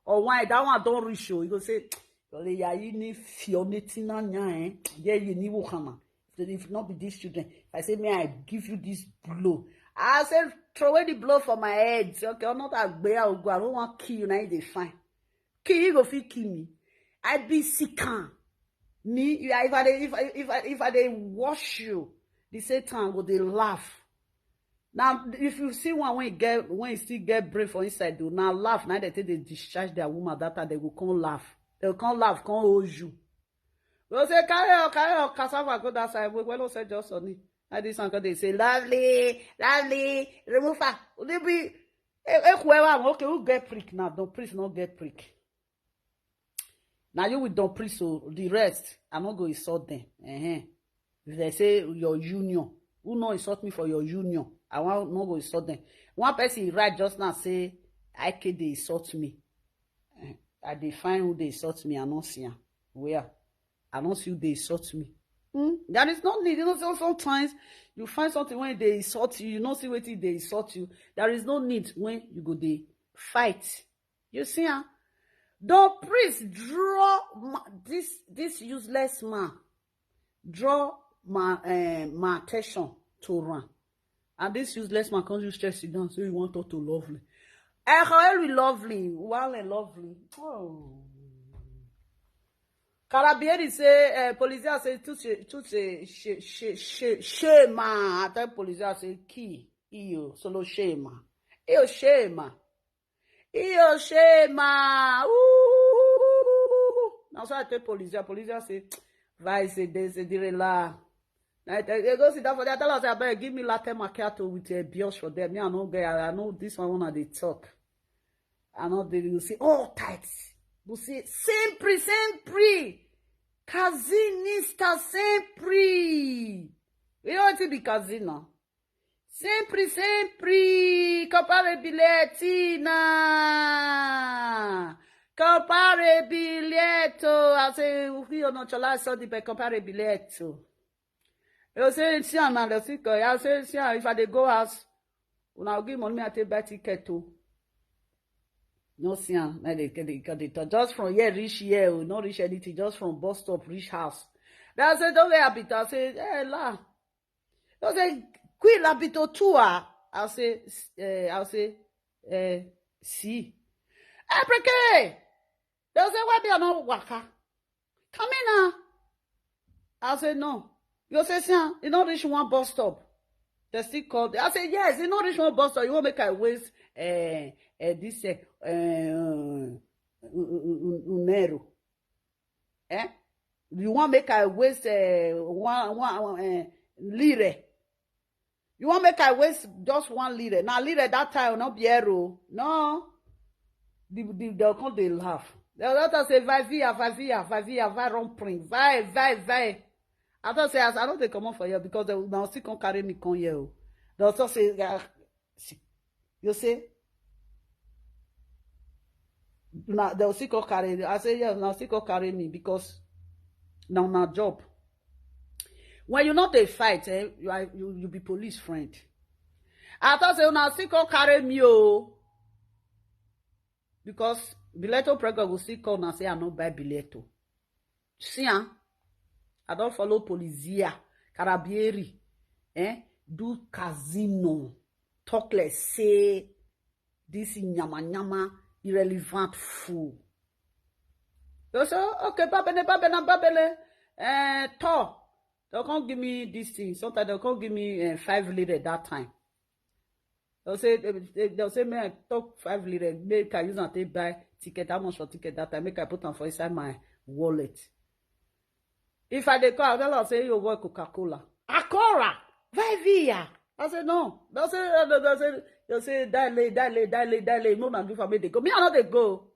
Or why that one don't reach you?" He go say, "Yole ya you need fionetina nya eh? Yeah, you need wukama. If not be these children, if I say, may I give you this blow." I say, "Throw away the blow for my head." Say, "Okay, I'm not a bear. I don't want kill you. Now they fine. Kill you go fit kill me. I be sick. Me, if I dey if I if I if I dey wash you, the Satan go dey laugh." Now, if you see one when you get when you still get brain for inside, do now laugh. Now they take they discharge their woman that time they go come laugh. They go come laugh, come hold you. They say, "Carry your carry your cassava go that side." We well say just on it. And this one come they say, "Lovely, lovely, remove her." They be eh, eh, whoever, okay, who get prick now? Don't priest not get prick. Now you with don't priest, so the rest, I not go insult them. Uh-huh. If they say your union, who no insult me for your union? I want not go insult them. One person right just now say, "I K they insult me." Eh, I dey find who they insult me, I not see am. Where? I not see who they insult me. Hmm? There is no need. You know, so sometimes you find something when they insult you, you not see what they insult you. There is no need when you go they fight. You see, huh? Don't priest draw ma- this this useless man. Draw my uh, my attention to run. And this useless man comes use chest sit down, so you want talk to lovely. Eh, how are we lovely? Well and lovely. Oh. Carabinieri say, uh, police say, "Tut se, tut se, she, she, she, shema." I tell police say, "Key, iyo, solo shema. Iyo shema. Iyo shema." Ooh. Now so I tell police, police say, "Vice, they say, they la." I tell, they go sit down for there. Tell us, "I beg, give me latte macchiato with a brioche for them." Me, I know, I know this one when they talk. I know they will say, "Oh, tight." We say, "Sempre, sempre. Casinista, sempre." You know what it be, Casino? Sempre, sempre. Compare biglietti, na. Compare biglietto. I say, we are not your last study, but compare biglietto. You say, "See, I'm not the sick." I say, "See, if I dey go house, when I give money, I take buy ticket too." No see am, na dey, dey, dey, dey talk. Just from here reach here, oh, no reach anything. Just from bus stop reach house. Then I say, "Don't worry, Abito." I say, "Eh, la." I say, "Qui l'abito tua?" I say, "Eh," I say, "Eh, si." "Eh, perché?" They say, "Why be I no waka? Come in now." I say, "No." You say, "See am, e no reach one bus stop." They still call. I say, "Yes, e no reach one bus stop. You wan make I waste, eh, eh, this, eh, eh, un-, un-, un-, unero? Eh? You wan make I waste, eh, one, one, eh, lire? You wan make I waste just one lire?" Now lire that time, no be euro. No. The, the, they'll come, they laugh. The doctor say, "Vai via, vai via, vai via, vai rompring, vai, vai, vai." I thought say, as I don't take come for here because they will now still come carry me come here, oh. The doctor say, "Ah, see, you say, now they'll still come carry." I say, "Yes, now still come carry me because now, now job." When you not dey fight, eh, you are, you, you be police friend. I thought say, "Now still come carry me, oh." Because Bileto Prego go still call and say, "I no buy Bileto." See am, I don follow Polizia, Carabieri, eh, do casino, talk like say this nyama nyama, irrelevant fool. They say, "Okay, babele, babele, babele, eh, to." They'll come give me this thing. Sometimes they'll come give me, eh, five lire that time. They'll say, they, they, they'll say, "May I talk five lire? Make I use and take buy ticket. How much for ticket that time? Make I put am for inside my wallet." If I dey call, I tell her say, "You work Coca-Cola." "Akora, vai via." I say, "No." They'll say, "No, no, no," say, they'll say, "Dale, dale, dale, dale. No, na give am, make they go." Me, I no dey go.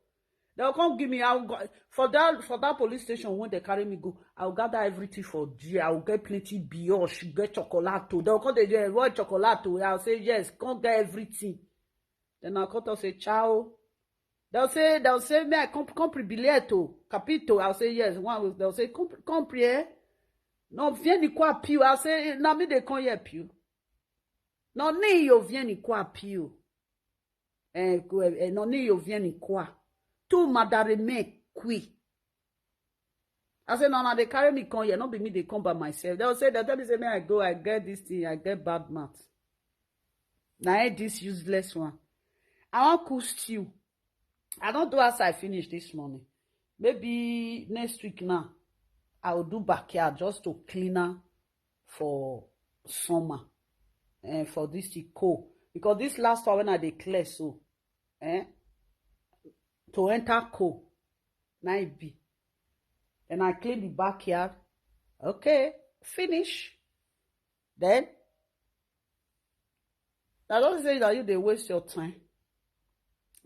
They'll come give me, I'll go, for that, for that police station when they carry me go, I'll gather everything for there. I'll get plenty brioche, get chocolate too. They'll come, they get, "What chocolate too?" I'll say, "Yes, come get everything." Then I'll come to say, "Ciao." They'll say, they'll say, "Me, I come, come pribileto, capito." I'll say, "Yes." One will, they'll say, "Come, come here." "No vieni qua più." I'll say, "No, me they come here più." "No, ni io vieni qua più." Eh, eh, "No, ni io vieni qua. Tu mandare me qui." I say, "No, no, they carry me come here. No be me, they come by myself." They'll say, they tell me, say, "Me, I go, I get this thing, I get bad mouth." Now, I this useless one. I want cool stew. I don't do as I finish this morning. Maybe next week now, I will do backyard just to clean am for summer, eh, for this thing cold. Because this last one when I dey clear so, eh, to enter cold, na e be. And I clean the backyard. Okay, finish. Then, I don't say that you dey waste your time.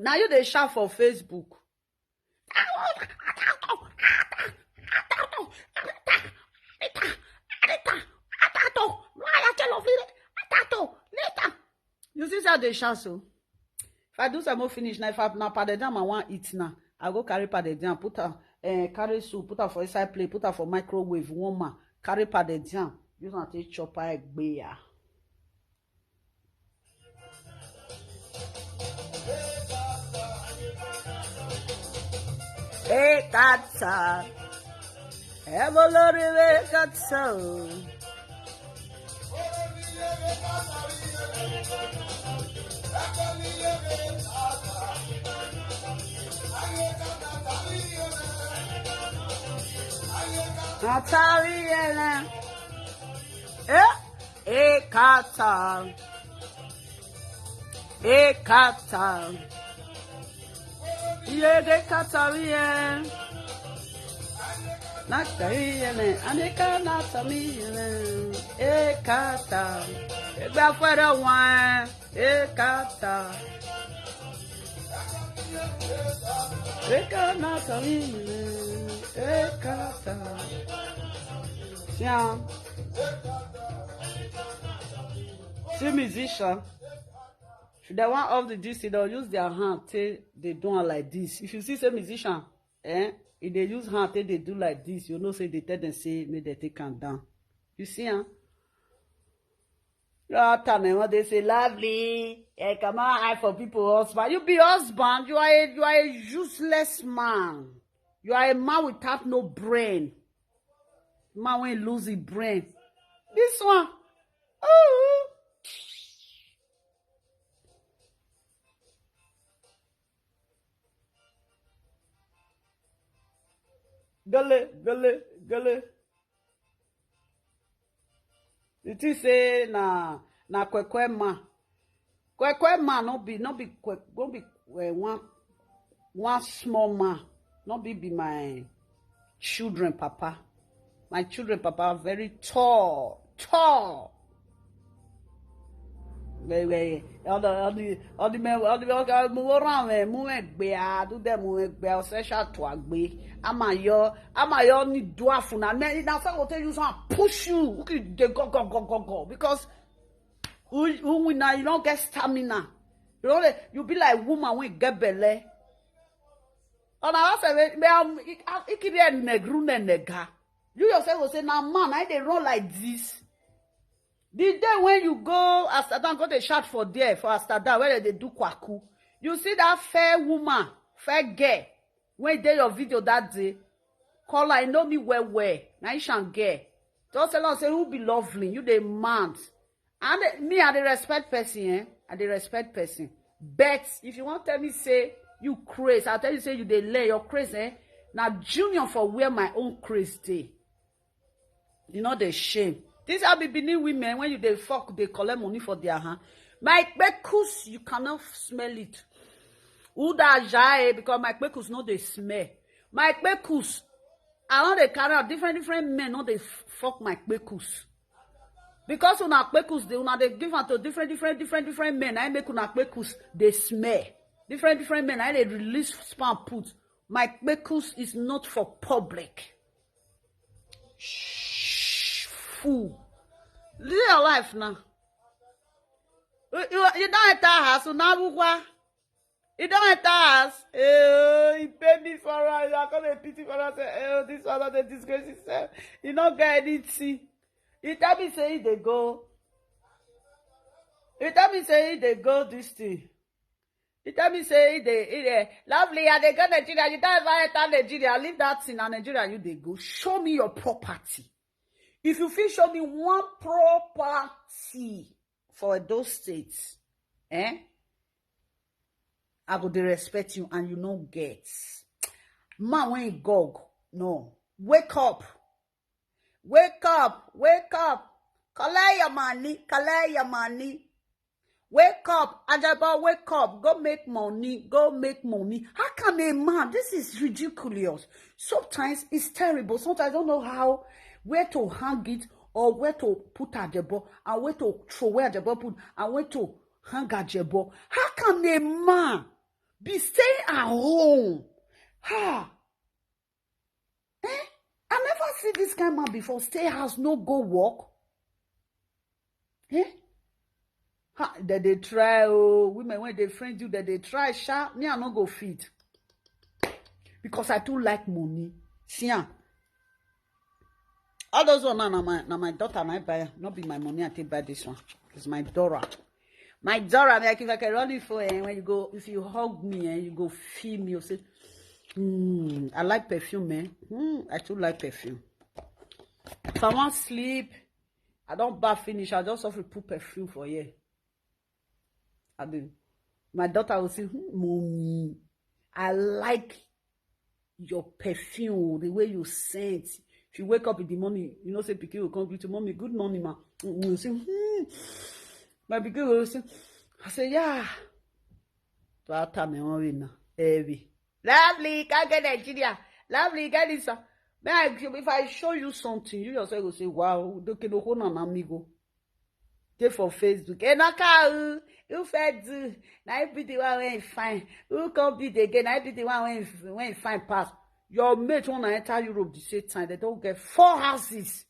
Now you dey shout for Facebook. You see how they shout so? If I do some more finish now, if I now pounded jam, I want eat now. I go carry pounded jam, put am, eh, carry soup, put am for inside plate, put am for microwave, warm am, carry pounded jam. Use am take chop, I gbeya. Hey, Tata. Evoloriwe Tata. Atari ele. Eh? Ekata. Ekata. Iye de kata iye. Nakta iye ne. Aneka nata iye ne. Ekata. Egba fere wan. Ekata. Eka nata iye ne. Ekata. Siam. See musician. If they want off the this, they'll use their hand till they do it like this. If you see say musician, eh, if they use hand till they do like this, you know say they tell them say make they take am down. You see, huh? That time, eh, when they say, "Lovely, eh, come on, hide for people husband." You be husband, you are a, you are a useless man. You are a man without no brain. Man when lose his brain. This one. Oh. Gele, gele, gele. You think say na, na kwekwe man? Kwekwe man no be, no be kwe, no be, eh, one, one small man. No be, be my children papa. My children papa very tall, tall. Wait, wait. All the, all the, all the men, all the men, okay, move around, man. Move and bear, do them, move and bear, say, "Shout to Agbe." Amayo, Amayo, ni dwarf na. Man, na so I go tell you, so I push you. Okay, they go, go, go, go, go. Because who, who win now, you don't get stamina. You know, you be like woman when get belle. And I say, "Me, me, um, I, I keep here negru ne nega." You yourself will say, "Now, man, I dey run like this." The day when you go Amsterdam, go dey shout for there, for Amsterdam, where they do kwaku. You see that fair woman, fair girl, when dey your video that day, call her, I know me well, well. Now you shan girl. Just tell her, say, "Who be lovely? You dey mad." And eh, me, I dey respect person, eh? I dey respect person. But if you want tell me, say, you craze, I'll tell you, say, you dey lay your craze, eh? Now, Junior for where my own craze dey. You know, they shame. These are be Benin women, when you dey fuck, they collect money for their hand. My kpekus, you cannot smell it. Uda jae, because my kpekus no dey smell. My kpekus, I want to carry out different, different men, no dey f-, fuck my kpekus. Because una kpekus, they una dey give am to different, different, different, different men. I make una kpekus, they smell. Different, different men, I dey release sperm put. My kpekus is not for public. Shh, fool. Live your life now. You, you, you don't enter house, so now what? You don't enter house. Eh, you pay me for us. You are gonna pity for us. Eh, this one, not the disgrace itself. You not get anything. You tell me, say, they go. You tell me, say, they go this thing. You tell me, say, they, eh, lovely, I dey go Nigeria. You don't ever enter Nigeria. Leave that thing. And Nigeria, you they go. Show me your property. If you feel show me one property for those states, eh? I go dey respect you and you no get. Man when gog, no. Wake up. Wake up. Wake up. Collect your money. Collect your money. Wake up. Ajabo, wake up. Go make money. Go make money. How can a man? This is ridiculous. Sometimes it's terrible. Sometimes I don't know how, where to hang it or where to put Ajabo and where to throw away Ajabo put and where to hang Ajabo. How can a man be staying at home? Ha! Eh? I never see this kind man before. Stay house, no go work. Eh? Ha, that they try, oh, women when they friend you, that they try, sha, me, I no go fit. Because I too like money. See am. All those one now, na my, na my daughter, na buy am. Not be my money, I take buy this one. It's my daughter. My daughter, like, if I can run it for, eh, when you go, if you hug me, eh, you go feel me, you say, "Hmm, I like perfume, eh? Hmm, I too like perfume." If I want sleep, I don't bath finish, I just offer put perfume for here. I do. My daughter will say, "Hmm, mommy, I like your perfume, the way you scent." If you wake up in the morning, you know, say, "Pikin will come greet you, 'Mommy, good morning, ma.'" Mm, you say, "Hmm." My pikin will say, I say, "Yeah." To that time, I want win now. Heavy. Lovely, can't get Nigeria. Lovely, get this. May I, if I show you something, you yourself will say, "Wow, the kid, no, no, amigo." Dey for Facebook. Enoka, who, who fed do? Now you be the one when fine. Who come be the again? Now you be the one when, when fine pass. Your mate wanna enter Europe the same time. They don't get four houses.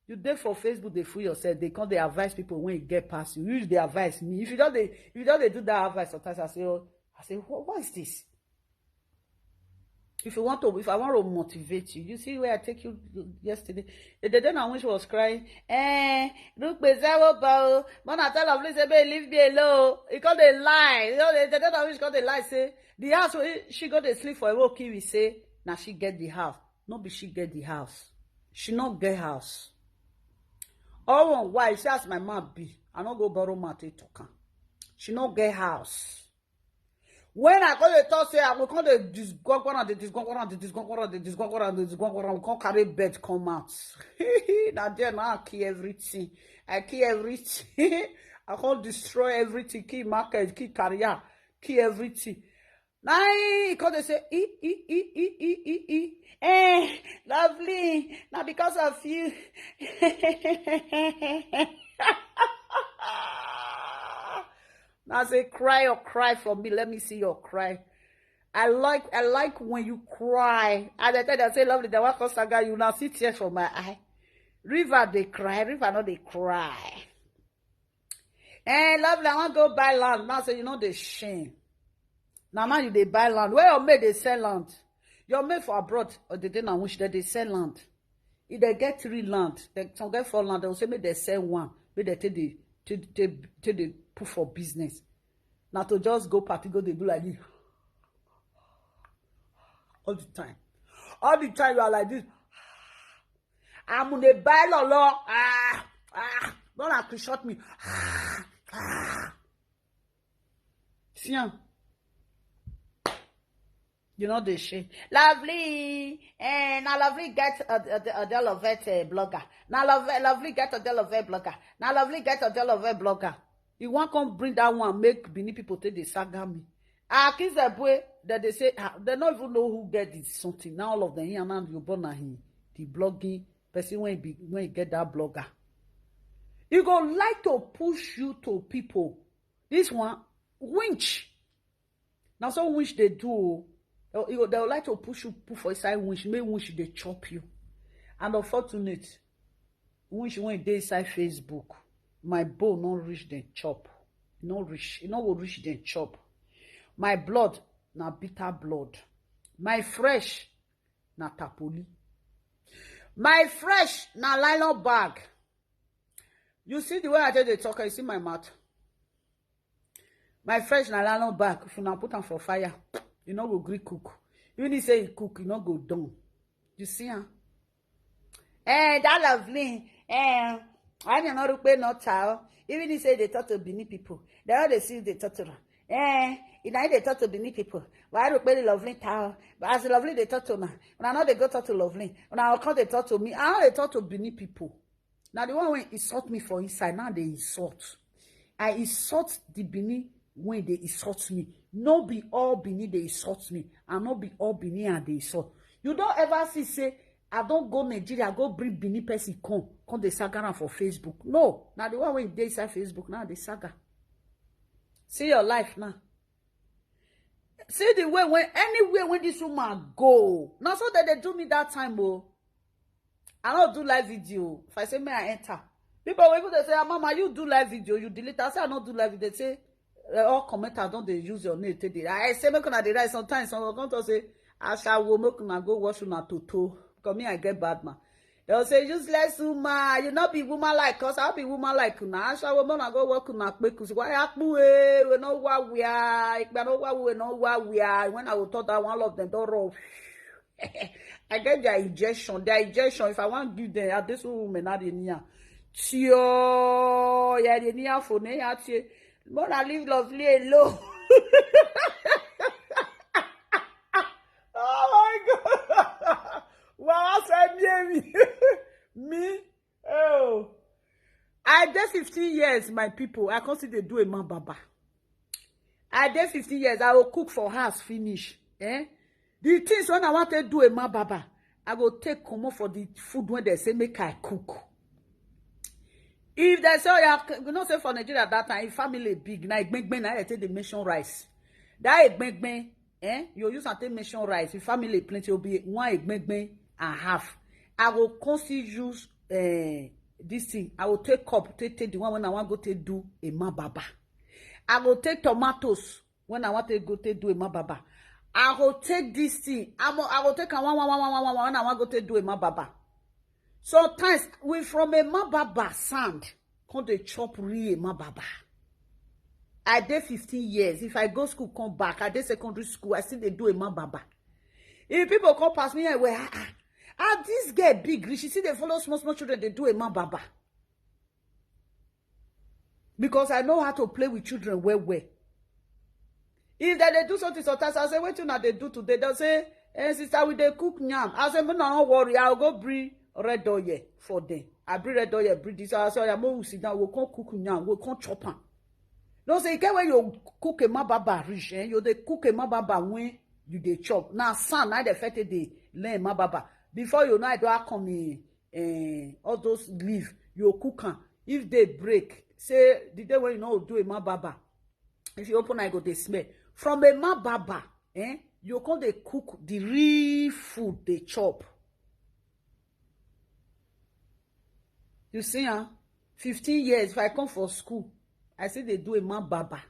You dey for Facebook, they fool yourself. They come, they advise people when you get past you. You dey advise me. If you don't, they, if you don't, they do that advice. Sometimes I say, oh, I say, "What, what is this?" If you want to, if I want to motivate you, you see where I take you yesterday. The day when she was crying, eh, look, Zero Bow, Mona tell Lovely say, "Babe, leave me alone." He called a lie. You know, the day when she called a lie, say, the house where she go dey sleep for a walk, he say, now she get the house. No be she get the house. She not get house. All one, why? She ask my mouth be. I no go borrow mouth take talk am. She no get house. When I go dey talk, say I go come dey disgwagwara, dey disgwagwara, dey disgwagwara, dey disgwagwara, dey disgwagwara, we come carry bed come out. Na there now I kill everything. I kill everything. I come destroy everything, kill market, kill career, kill everything. Now he come dey say, "E, e, e, e, e, e, e, e. Eh, Lovely, now because of you." Now say, "Cry or cry for me. Let me see your cry." I like, I like when you cry. And I tell them, say, "Lovely, they want to saga you." Now see tears for my eye. River they cry, river no they cry. Eh, Lovely, I want go buy land. Now say, you know the shame. Now, now you they buy land. Where your mate they sell land? Your mate for abroad, or the day now which they, they sell land. If they get three land, they some get four land, they will say, "Make they sell one, make they take the, take, take, take the put for business." Now to just go party, go they do like this. All the time. All the time you are like this. I'm gonna buy lolo. Ah, ah, don't like to shot me. Ah, ah. See am. You know the shit. Lovely. Eh, now Lovely get a, a, a, a Delovet uh, blogger. Now Lovely, Lovely get a Delovet blogger. Now Lovely get a Delovet blogger. You want come bring that one, make Benin people take the saga me. Ah, Kizebwe, that they say, ah, they don't even know who get this something. Now all of them here, now you born him. The blogging person when be when you get that blogger. You go like to push you to people. This one, winch. Now so winch they do. They, they like to push you, put for inside winch, make winch they chop you. And unfortunate, winch when they inside Facebook, my bone not reach them chop. Not reach, it not go reach them chop. My blood, na bitter blood. My fresh, na tapoli. My fresh, na nylon bag. You see the way I tell the talker, you see my mouth. My fresh na nylon bag. If you now put am for fire, you no go gree cook. Even if say you cook, you no go done. You see am? Eh, that Lovely. Eh, I don't know pay not tell. Even if say they talk to Benin people, they all they see they talk to them. Eh, you know they talk to Benin people. Why do pay Lovely tell? But as Lovely they talk to me, when I know they go talk to Lovely, when I come they talk to me, I know they talk to Benin people. Now the one when insult me for inside, now they insult. I insult the Benin when they insult me. No be all Benin they insult me, and no be all Benin and they insult. You don't ever see say I don't go Nigeria, go bring Benin person come, come the saga am for Facebook. No, now the one when they inside Facebook, now the saga. See your life now. See the way when anywhere when this woman go. Now so that they do me that time, oh. I don't do live video. If I say may I enter, people will even they say, "Ah, mama, you do live video, you delete." I say I don't do live video. They say eh, all commenters don't they use your name today. I say make una dey write sometimes. Some will come to say, "I shall will make una go wash una toto." Because me I get bad man. They'll say, "Useless woman, you not be woman like us. I'll be woman like una. I shall will make una go work una quick. Why happen? We no wa we are. If we no wa we no wa we are." When I will talk that one of them don't roll. I get their injection. Their injection, if I want give them, ah, this woman not in here. Tio, yeah, they near for me. Mona leave Lovely alone. Oh my God. Wow, I said, yeah, me. Me? Oh. I did fifteen years, my people. I consider do a man baba. I did fifteen years. I will cook for house finish. Eh? The things when I want to do a man baba, I go take comot for the food when they say make I cook. If they say, "Oh, you, have, you know, say for Nigeria at that time, if family big, na egbegbe, na I take the mention rice. That egbegbe, eh? You use and take mention rice. If family plenty, will be one egbegbe and half. I go constantly use uh, this thing. I will take cup, take, take the one when I want go take do a man baba. I go take tomatoes when I want to go take do a man baba. I go take this thing. I'm, I go take am one, one, one, one, one, one, one, and I wan go take do a man baba. Sometimes we from a man baba sand, come dey chop real a man baba. I dey fifteen years. If I go school, come back, I dey secondary school, I still dey do a man baba. If people come pass me, I will, ah, ah, ah, this girl big reach, she still dey follow small, small children, dey do a man baba. Because I know how to play with children well, well. If dem dey do something, sometimes I say, "Wetin una dey do today?" Dem say, "Eh, sister, we dey cook yam." I say, "Make una no worry, I go bring red oil for them." I bring red oil, bring this. I say, "Oya, make we sit down, we come cook yam, we come chop am." No say, e get when you cook a man baba reach, eh? You dey cook a man baba when you dey chop. Na sand, na the first thing dey learn man baba. Before you know, I don come in, eh, all those leaf, you cook am. If day break, say the day when you no do a man baba, if you open, I go dey smell. From a man baba, eh? You come dey cook the real food dey chop. You see, huh? Fifteen years, if I come for school, I still dey do a man baba.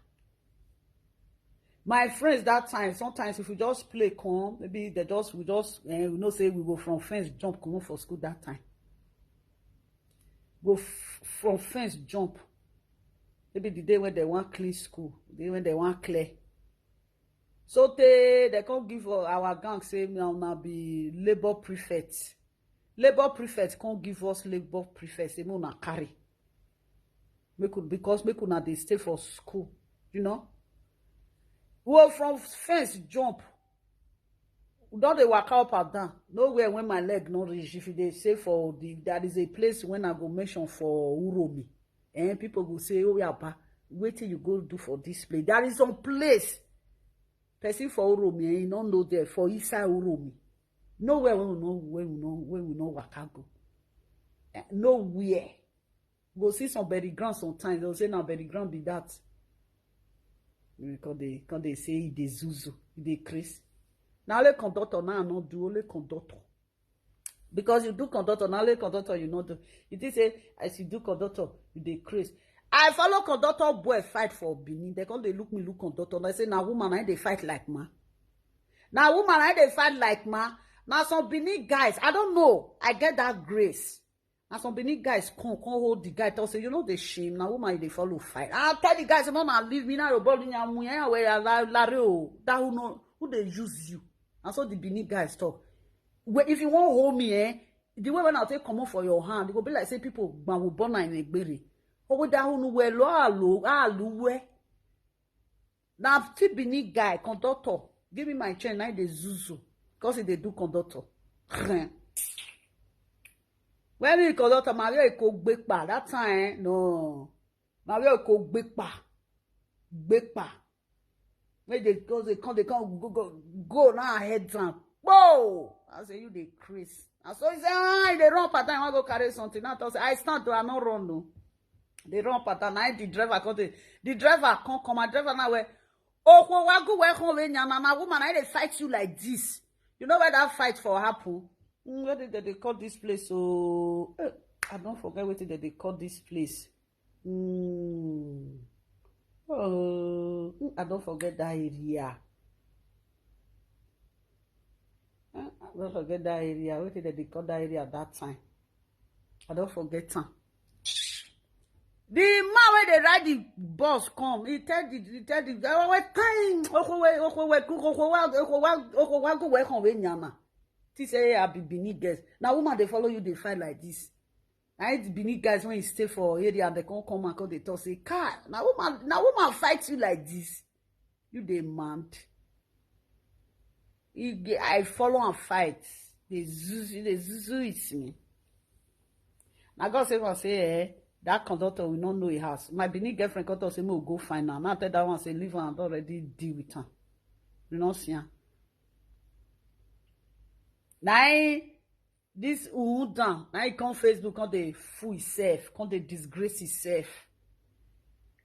My friends that time, sometimes if we just play come, maybe they just, we just, eh, we know say we go from fence jump comot for school that time. Go f-, from fence jump. Maybe the day when they wan clean school, the day when they wan clear. So tey they come give our gang say, "Una, una be labour prefect." Labour prefect come give us labour prefect, say, "Make una carry. Make un-, because make una dey stay for school." You know? We from fence jump. We don dey waka up and down. Nowhere when my leg no reach. If you dey say for the, there is a place when I go mention for Uromi. And people go say, "Oh, yeah, ba, wetin you go do for this place?" There is some place. Person for Uromi, eh, you no know there, for inside Uromi. Nowhere when we no, when we no, when we no waka go. Eh, nowhere. Go see some bury ground sometimes. They'll say, "Now bury ground be that." Because they, because they say e dey zuzu, e dey craze. Now only conductor now no do, only conductor. Because you do conductor, now only conductor you no do. You think say, as you do conductor, you dey craze. I follow conductor boy fight for Benin. They come dey look me, look conductor. And I say, "Na woman, I dey fight like man. Na woman, I dey fight like man." Now some Benin guys, I don't know. I get that grace. Now some Benin guys come, come hold the guy, talk say, "You know the shame. Now woman, you dey follow fight." I tell the guys, "No, na leave me now. Your body, nyamu, eh, where I la, la, re, o. That who know, who dey use you?" And so the Benin guys talk. "Well, if you wan hold me, eh, the way when I take comot for your hand, it go be like say people gbawo born in Egbere." Oh, with that who know well, lo, alo, aluwe. Now, still Benin guy, conductor, give me my change, now they zuzu. Because they do conductor. When we conductor, Maria Eko Gbepa, that time, eh, no. Maria Eko Gbepa. Gbepa. When they go, they come, they come, go, go, go now, head down. Whoa! I say, "You dey craze." And so he say, "Ah, they run pattern, I wan go carry something." Now I say, "I stand to, I no run, no." They run pattern. Now the driver come, the, the driver come, come, my driver now where, "Oh, wagu, where come, where, na, na, woman, I dey fight you like this." You know where that fight for happen? Mm, where did they call this place? So, eh, I don't forget what did they call this place. Mm. Oh, mm, I don't forget that area. Eh, I don't forget that area. What did they call that area at that time? I don't forget am. The man wey dey ride the bus come, he tell the, he tell the guy, "Oh, wait, time, oh, wait, oh, wait, oh, wait, oh, wait, oh, wait, oh, wait, come, wait, nyama." He say, "I be Benin guys. Now woman, they follow you, they fight like this." Now the Benin guys, when you stay for area, they come, come and come, they talk, say, "Car, now woman, now woman fight you like this. You dey mad." He ge-, I follow and fight. They zuzu, they zuzu it me. Now God save us, say, eh, that conductor will not know he has. My Benin girlfriend come talk say, "Make we go find am." Now I tell that one, say, "Leave am, I don already deal with am." You know, see am. Now, eh, this Uhudan, now he come Facebook, come dey fool himself, come dey disgrace himself.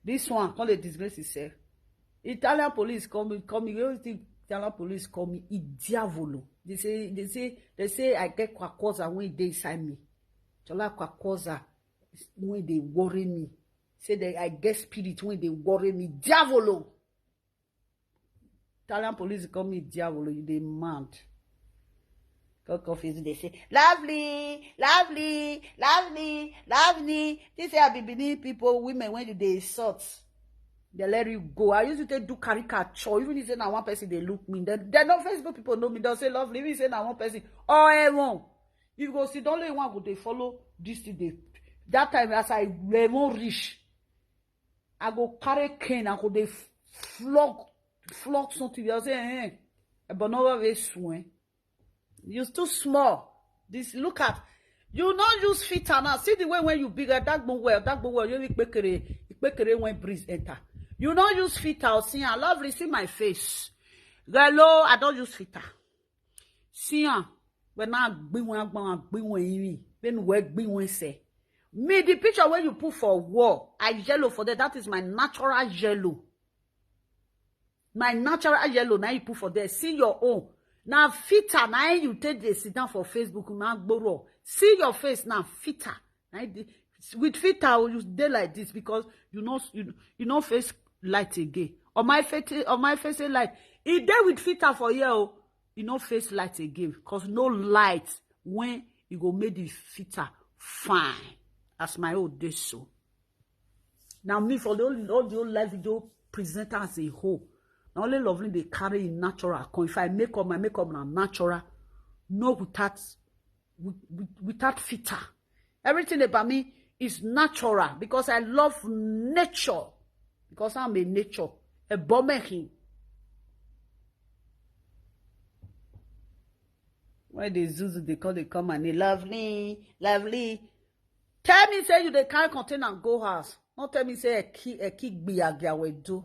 This one, come dey disgrace himself. Italian police call me, call me. Wetin Italian police call me? I diavolo. They say, they say, they say I get kwakwaza wey dey inside me. Chola kwakwaza wey dey worry me. Say that I get spirit wey dey worry me. Diavolo. Italian police come meet Diavolo, you dey mad. Come confuse, dey say, "Lovely, lovely, lovely, lovely." This year be Benin people, women, when you dey insult, they let you go. I used to take do caricature. Even if say na one person they look me, then, then no Facebook people know me. They'll say, "Lovely." Even say na one person. Oh, everyone. If you go see, don't let one go, they follow this thing. They, that time, as I, they won't reach, I go carry cane, I go dey flog, flog something. You say, "Eh, but no way swing. You too small." This, look at, you not use filter now. See the way when you bigger, that go well, that go well. You make pekere, pekere when breeze enter. You not use filter. See, I love, see my face. Hello, I don't use filter. See, ah, when I be one, I be one, when we be one say. Me, the picture where you put for wall, I yellow for that. That is my natural yellow. My natural yellow, now you put for there. See your own. Now filter, now you take the sit down for Facebook, now gboro. See your face now, filter. Now you dey, with filter, oh, you dey like this because you know, you, you know face light again. On my face, on my face light. If they with filter for here, oh, you know face light again. Because no light when you go make the filter fine. As my old day so. Now me for the whole, all the whole live video presenter as a whole. Now only Lovely they carry in natural. Come, if I make up my makeup now natural, no without, with, with, without filter. Everything about me is natural because I love nature. Because I'm a nature, a bomehin. When they zuzu, they call, they come and they, "Lovely, lovely." Tell me say you dey carry container and go house. Not tell me say a key, a key gbiagia will do.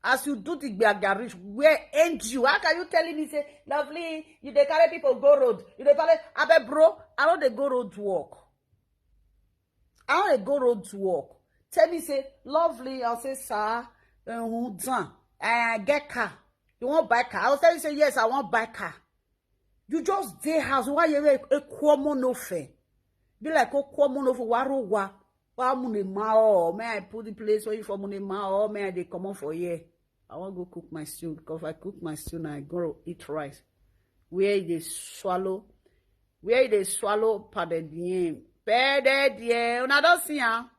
As you do the gbiagia reach, where end you? How can you telling me say, "Lovely, you dey carry people go road? You dey carry, abeg bro, I don't dey go road work. I don't dey go road work." Tell me say, "Lovely," I'll say, "Sir, uh, done. I get car. You want buy car?" I'll tell you say, "Yes, I want buy car." You just dey house. Why you a, a common offer? Be like a common offer. Waro wa. Wa mune ma o. May I put the place where you for mune ma o? May I dey come on for here? I wan go cook my stew because if I cook my stew now, I go eat rice. Where they swallow, where they swallow pardon diem. Pardon diem. Una don see am?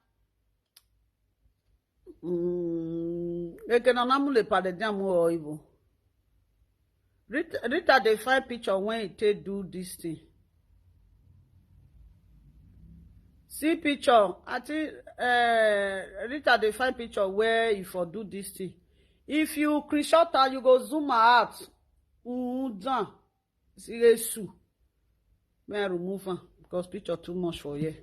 Mm, eke na namu le pardon diem o ibo. Rita, Rita dey find picture when he take do this thing. See picture. I think uh, Rita dey find picture where you for do this thing. If you screenshot am, you go zoom am out. Mm, done. See Esu. May I remove am because picture too much for here.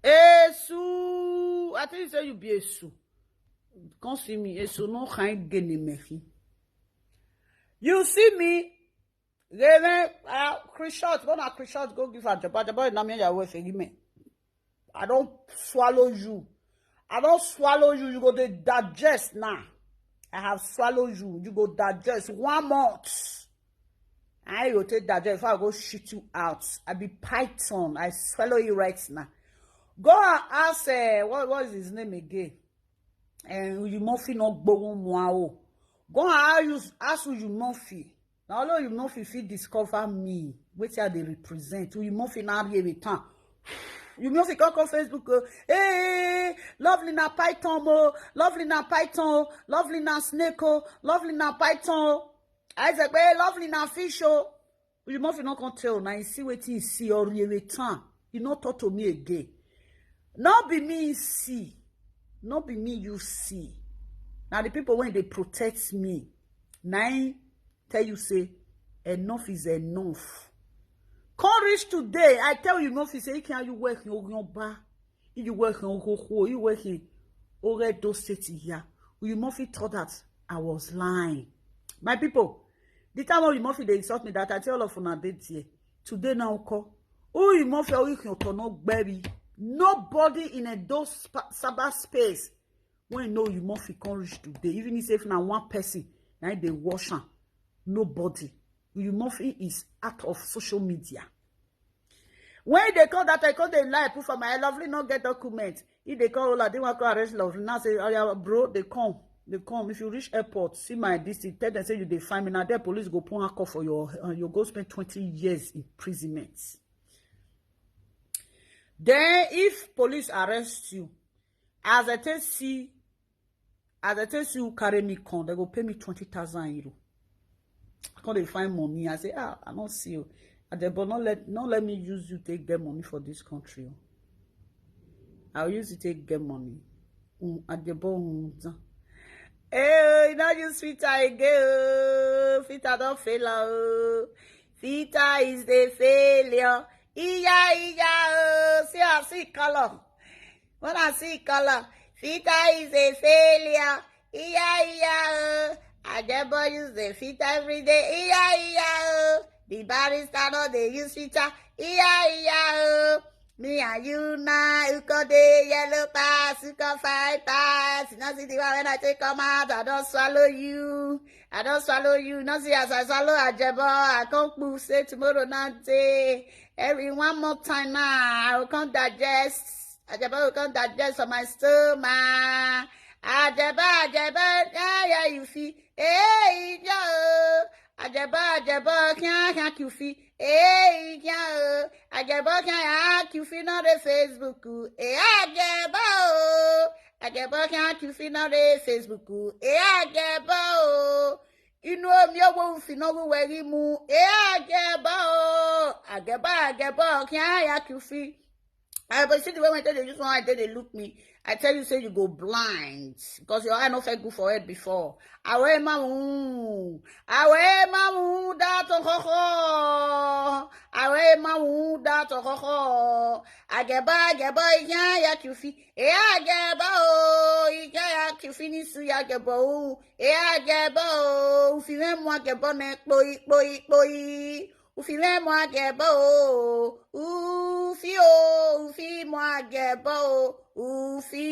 Esu. I think say you be Esu. Come see me. Esu no kind gene mehi. You see me? Reverend, uh, Christian, when I Christian go give a job, job na me your wife give me. I don't swallow you. I don't swallow you. You go dey digest now. I have swallowed you. You go digest one month. I go take digest before I go shit you out. I be python. I swallow you right now. Go and ask, uh, what, what is his name again? And you Murphy not gbowon mo o. Go and ask, ask you Murphy. Now, although you know if you fit discover me, wetin I dey represent. You know if you not here with time. You know if you come on Facebook, uh, "Hey, Lovely na python o, Lovely na python o, Lovely na snake o, Lovely na python o." I say, "Hey, Lovely na fish o." You know if you not come tell, now you see wetin you see or you with time. You not talk to me again. Not be me see. Not be me you see. Now the people when they protect me, now I tell you say, enough is enough. Come reach today, I tell you, no fit say, "Can you work your, your bar? You work your ho ho, you work in Oredo City here." You must thought that I was lying. My people, the time when you must they insult me that I tell all of una dey there. Today now call. Who you must feel you can turn up, baby? Nobody in a those spa- cyber space when know you must come reach today. Even if na one person, now they wash am. Nobody. You must is out of social media. When they call that, I call the lie put for my Lovely not get document. If they call all, they want to arrest Lovely. Now say, "Oh yeah, bro, they come." They come, if you reach airport, see my this thing, tell them say you dey find me. Now there police go put handcuff for your, uh, you go spend twenty years imprisonment. Then if police arrest you, as I tell see, as I tell see who carry me come, they go pay me twenty thousand euro. I come dey find money. I say, ah, I don't see you. Adebo, not let, not let me use you take get money for this country. Oh. I'll use you take get money. Mm, Adebo, mm, done. Hey, you not use filter again. Oh. Filter don't fail. Oh. Filter is the failure. Iya, iya, oh. See, I see color. When I see color, filter is a failure. Iya, iya, oh. Adebo use the filter every day. Iya, iya, oh. The barrister no dey use filter. Iya, iya, oh. Me and you now, you go dey yellow pass, you go fine pass. You know, see the one when I take come out, I don't swallow you. I don't swallow you. Not see as I swallow Adebo, I can't move. Say tomorrow night, day. Every one more time now, I will come digest. Adebo will come digest for my stomach. Adebo, Adebo, yeah, yeah, you feel. Hey, yo. Adebo, Adebo, can't hack you feel. Hey, yo. Adebo, can't hack you feel on the Facebook. Oh. Hey, Adebo. Adebo, can't you feel on the Facebook. Oh. Hey, Adebo. Inú omi owó òfin náà wíwẹ̀ rí mu. Ẹ àgẹ̀bọ̀ o. Àgẹ̀bọ̀, àgẹ̀bọ̀, kí á yà kí fi. I but see the way when they use one eye, they look me. I tell you, say you go blind because your eye no felt good for it before. Àwẹ̀ máa ń, àwẹ̀ máa ń dá tó kọ́kọ́. Àwẹ̀ máa ń dá tó kọ́kọ́. Àgẹ̀bọ̀, àgẹ̀bọ̀, ìyá yà kí fi. Ẹ àgẹ̀bọ̀ o, ìyá yà kí fi ní sùn yà gẹ̀bọ̀ o. Ẹ àgẹ̀bọ̀ o, òfin rẹ̀ mú àgẹ̀bọ̀ náà pòyì, pòyì, pòyì. Ufi le mo agebo o. Ufi o, ufi mo agebo o. Ufi.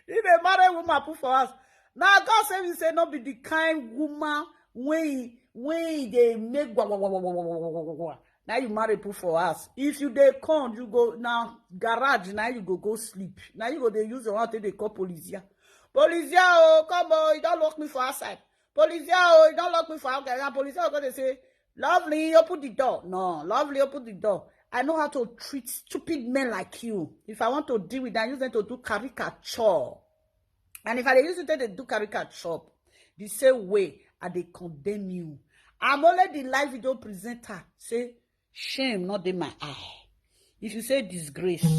If a married woman put for us, now God say we say no be the kind woman when he, when he dey make gwa, gwa, gwa, gwa, gwa, gwa, gwa, gwa, gwa. Now you marry put for us. If you dey come, you go now garage. Now you go go sleep. Now you go dey use your hand take dey call police. Yeah, police. Yeah, oh, come on, you don't lock me for outside. Police. Yeah, oh, you don't lock me for outside. And police. Yeah, go dey say, "Lovely, open the door." No, Lovely, open the door. I know how to treat stupid men like you. If I want to deal with them, I use them to do caricature. And if I dey use you take dey do caricature, the same way I dey condemn you. I'm only the live video presenter. Say, shame not in my eye. If you say disgrace, who's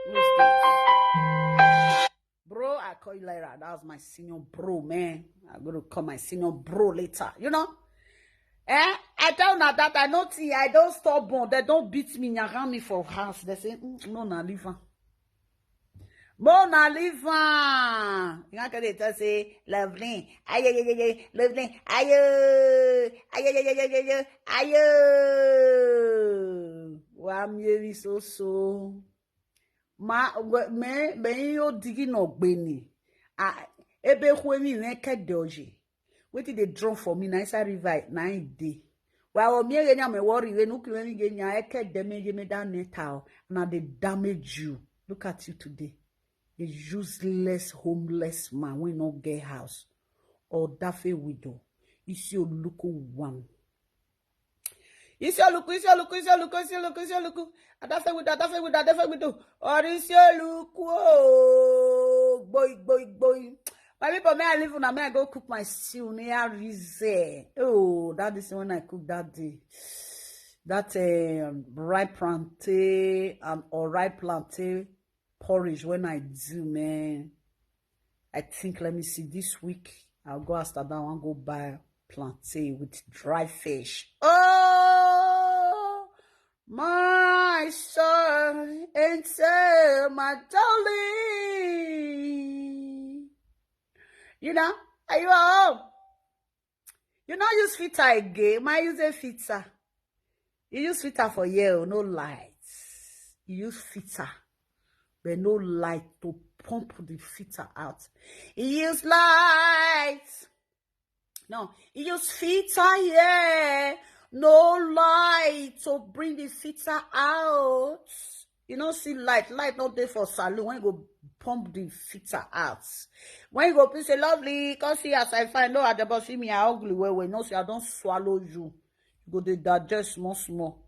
this? Bro, I call you later. That was my senior bro, man. I'm gonna call my senior bro later. You know? Eh? I tell una that I know thing. I don't stubborn. They don't beat me, nyara me for house. They say, "Mm, no, na leave am." Mo na leave am. You can't tell say, "Lovely, ayo, yo, yo, yo, Lovely, ayo, ayo, yo, yo, yo, yo, yo, ayo." Wa mi eri so so. Ma, we- me, me yo digi no gbeni. Ah, ebe kwe mi me kede oje. Wetin dey draw for me na inside river na im dey. Wa o mi ege nya me worry we nuki we mi ge nya eke deme ye me da neta o, na dey damage you. Look at you today. A useless homeless man wey no get house. Or dafe widow. Isi oluku one. Isi oluku, isi oluku, isi oluku, isi oluku, isi oluku. Adafe widow, adafe widow, adafe widow. Or isi oluku o. Boy, boy, boy. My people, may I leave una, may I go cook my stew near Rize. Oh, that is when I cook that day. That um, ripe plantain and or ripe plantain porridge when I do, man. I think, let me see, this week I'll go Amsterdam and go buy plantain with dry fish. Oh, my son and sir, my darling. You know, are you at home? You know, use filter again. My use a filter. You use filter for here, oh, no light. You use filter, but no light to pump the filter out. You use light. No, you use filter here. No light to bring the filter out. You no see light. Light not there for salon when you go pump the filter out. When you go, please say, "Lovely, come see as I find." No, at the boss, see me, I ugly. Well, well, no, see, I don't swallow you. You go dey digest small, small.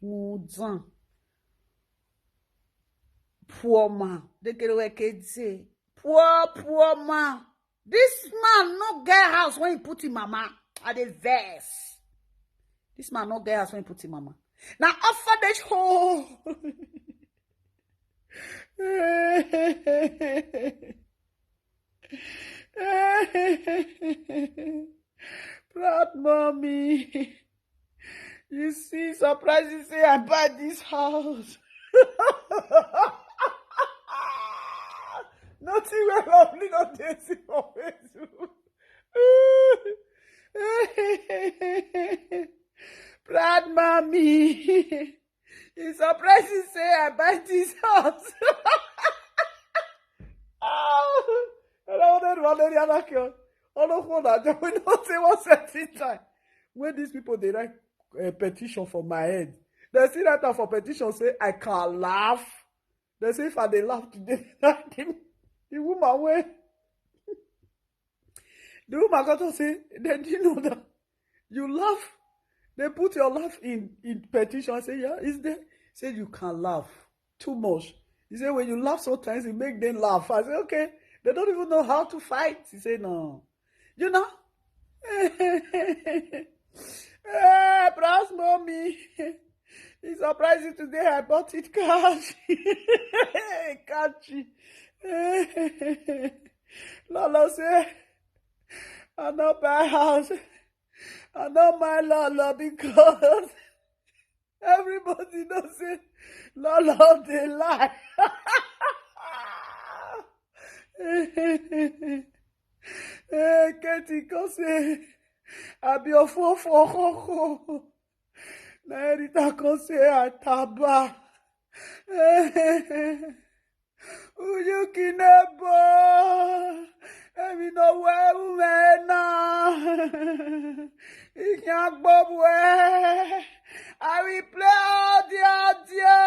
Udzan. Poor man. They get away, kids say, "Poor, poor man." This man no get house when he put him mama. At the verse. This man no get house when he put him mama. Now, offer the whole. Proud mommy. You see, surprising say I buy this house. Nothing well, lovely, not dancing for Facebook. Proud mommy. It's surprising say I buy this house. Ah, I don't know what they are like. All of what I don't know say one certain time. When these people, they write a petition for my head. They see that for petition say I can laugh. They say if I dey laugh today, the, the woman wey, the woman got to say, "Then do you know that you laugh?" They put your laugh in, in petition. I say, "Yeah, is there?" Say, "You can laugh too much." He say, "When you laugh sometimes, it make them laugh." I say, "Okay, they don't even know how to fight." He say, "No." You know? Eh, proud mommy. It's surprising today I bought it cash. Catchy. Lolo say, "I no buy house. I no mind Lolo because everybody know say Lolo dey lie." Eh, Katie come say, "I be a four for hoko." Now Rita come say, "I taba." Uyu kinebo. Emi no we umena. Inyagbobu. I will play all the audio.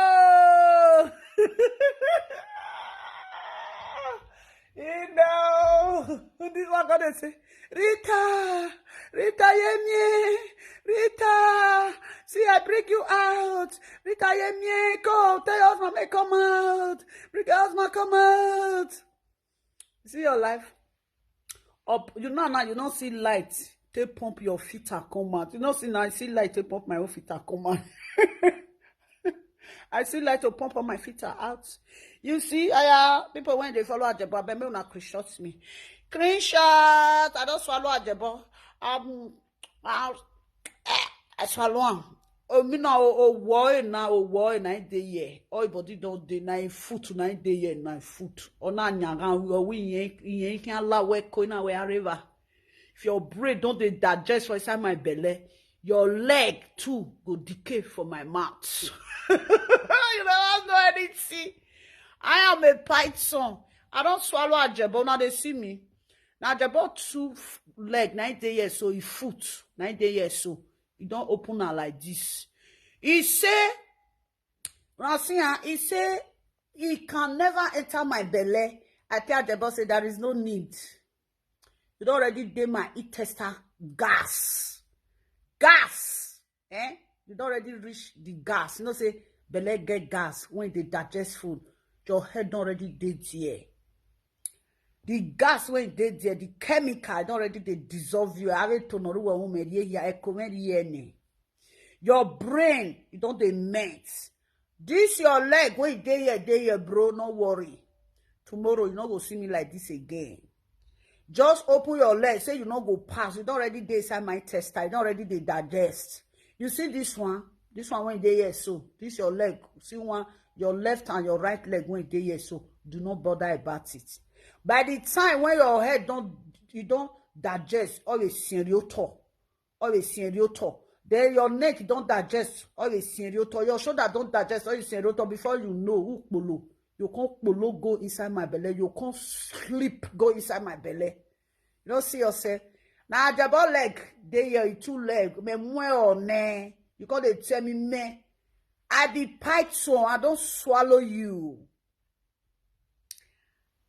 You know, this one gonna say, "Rita, Rita Yemie, Rita, see, I bring you out. Rita Yemie, go tell your husband make come out. Bring your husband come out." See your life. Up, you know now, you don't see light. Take pump your filter come out. You don't see now, I see light, take pump my own filter come out. I see light to pump on my filter out. You see, I, uh, people when they follow Ajebo, I beg make una screenshot me. Screenshot, I don't swallow Ajebo. Um, I, I swallow am. Oh, me now, oh, oh, why now, oh, why now, they here. Oh, body don't dey, na him foot, na him dey here, na him foot. Oh, na nyaga, oh, we yen, yen can la we ko na we areva. If your brain don't dey digest for inside my belly, your leg too go decay for my mouth. You don't know anything. I am a python. I don't swallow Ajebo. Now they see me. Now Ajebo two f-, leg, nine day here, so he foot, nine day here, so he don't open her like this. He say, Rasia, he say, "He can never enter my belly." I tell Ajebo say, "There is no need. You don't already dey my intestine gas. Gas. Eh? You don't already reach the gas." You know, say, belly get gas when they digest food. Your head don't already dey there. The gas when dey there, the chemical don't already they dissolve you. I have to know who woman here, here, I come here, here, ne. Your brain, you don't dey melt. This your leg when dey here, dey here, bro, no worry. Tomorrow, you no go see me like this again. Just open your leg, say you no go pass. You don't already dey inside my intestine. You don't already dey digest. You see this one? This one when dey here, so. This your leg. See one, your left and your right leg when dey here, so. Do not bother about it. By the time when your head don't, you don't digest, all the senior talk. All the senior talk. Then your neck don't digest, all the senior talk. Your shoulder don't digest, all the senior talk. Before you know, who kpolo. You can't kpolo go inside my belly. You can't sleep go inside my belly. You don't see yourself. Na Ajabo leg dey here, e two leg. Me mwe one. You come dey tell me me. I be python, I don swallow you.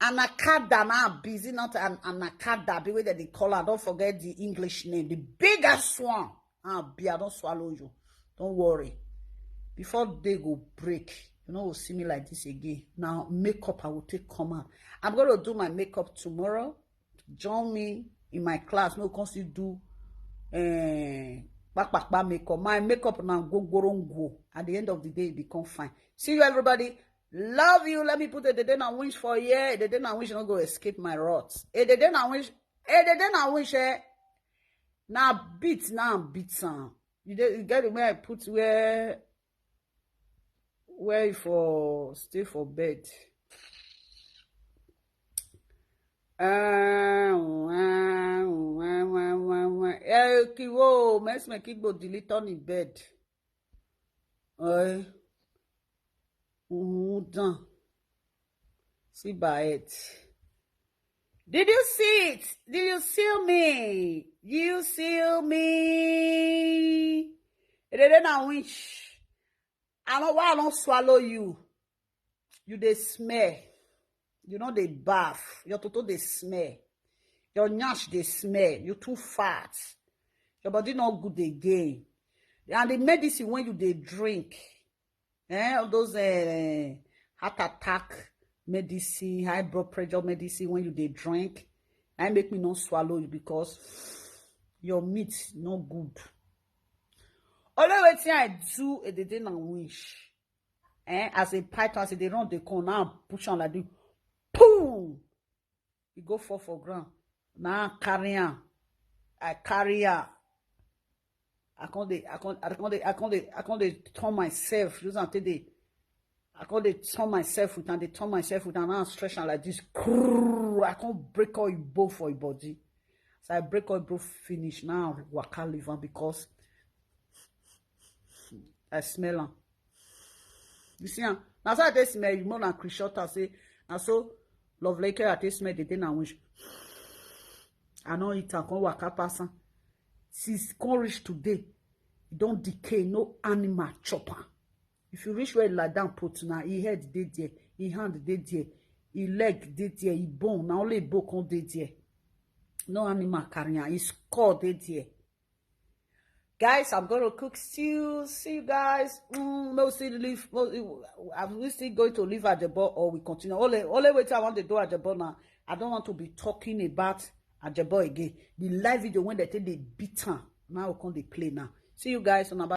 Anaconda na be, is it not an anaconda? Be wey dem dey call am. Don't forget the English name. The biggest one. Ah, be I don swallow you. Don't worry. Before day go break, you no go see me like this again. Now makeup I will take come out. I'm gonna do my makeup tomorrow. Join me in my class. No, come still do eh, kpakpakpa makeup. My makeup na gogorongo. At the end of the day, e become fine. See you, everybody. Love you. Let me put a dede na winch for here. A dede na winch no go escape my wrath. A dede na winch. A dede na winch. Eh? Na beat, na beat am. You dey, you get where I put where where you for stay for bed. Ah, wah, wah, wah, wah, wah. Eh, Kiwo, mess me kick go delete on the bed. Oi. Mm, done. See by it. Did you see it? Did you see me? You see me? Dede na winch. I don't, why I don't swallow you? You dey smell. You know they bath. Your toto dey smell. Your nyash dey smell. You too fat. Your body not good again. And the medicine when you dey drink, eh, all those eh, heart attack medicine, high blood pressure medicine when you dey drink, I make me not swallow you because your meat not good. Only wetin I do a day na wish. Eh, as a python, as they run, they come now push on like this. Boom! E go fall for ground. Now I carry am. I carry am. I can't dey, I can't, I can't dey, I can't dey, I can't dey turn myself. Use am take dey. I can't dey turn myself with and dey turn myself with and now stretch am like this. Krrrr. I can't break all your bone for your body. So I break all your bone finish. Now I waka leave am because I smell am. You see am? Na so I take smell you more than Chris Shorter say, na so Love Lake I take smell the thing and wish. I no eat am, come waka pass am. Since come reach today, e don decay, no animal chop am. If you reach where e lie down put now, e head dey there, e hand dey there, e leg dey there, e bone, na only e bone come dey there. No animal carry am, e skull dey there. Guys, I'm gonna cook stew. See you guys. Mm, no, still leave. No, I'm we still going to leave Ajebo or we continue. Only, only way I want to do Ajebo now. I don't want to be talking about Ajebo again. The live video when they take the beat am. Now we come dey play now. See you guys on about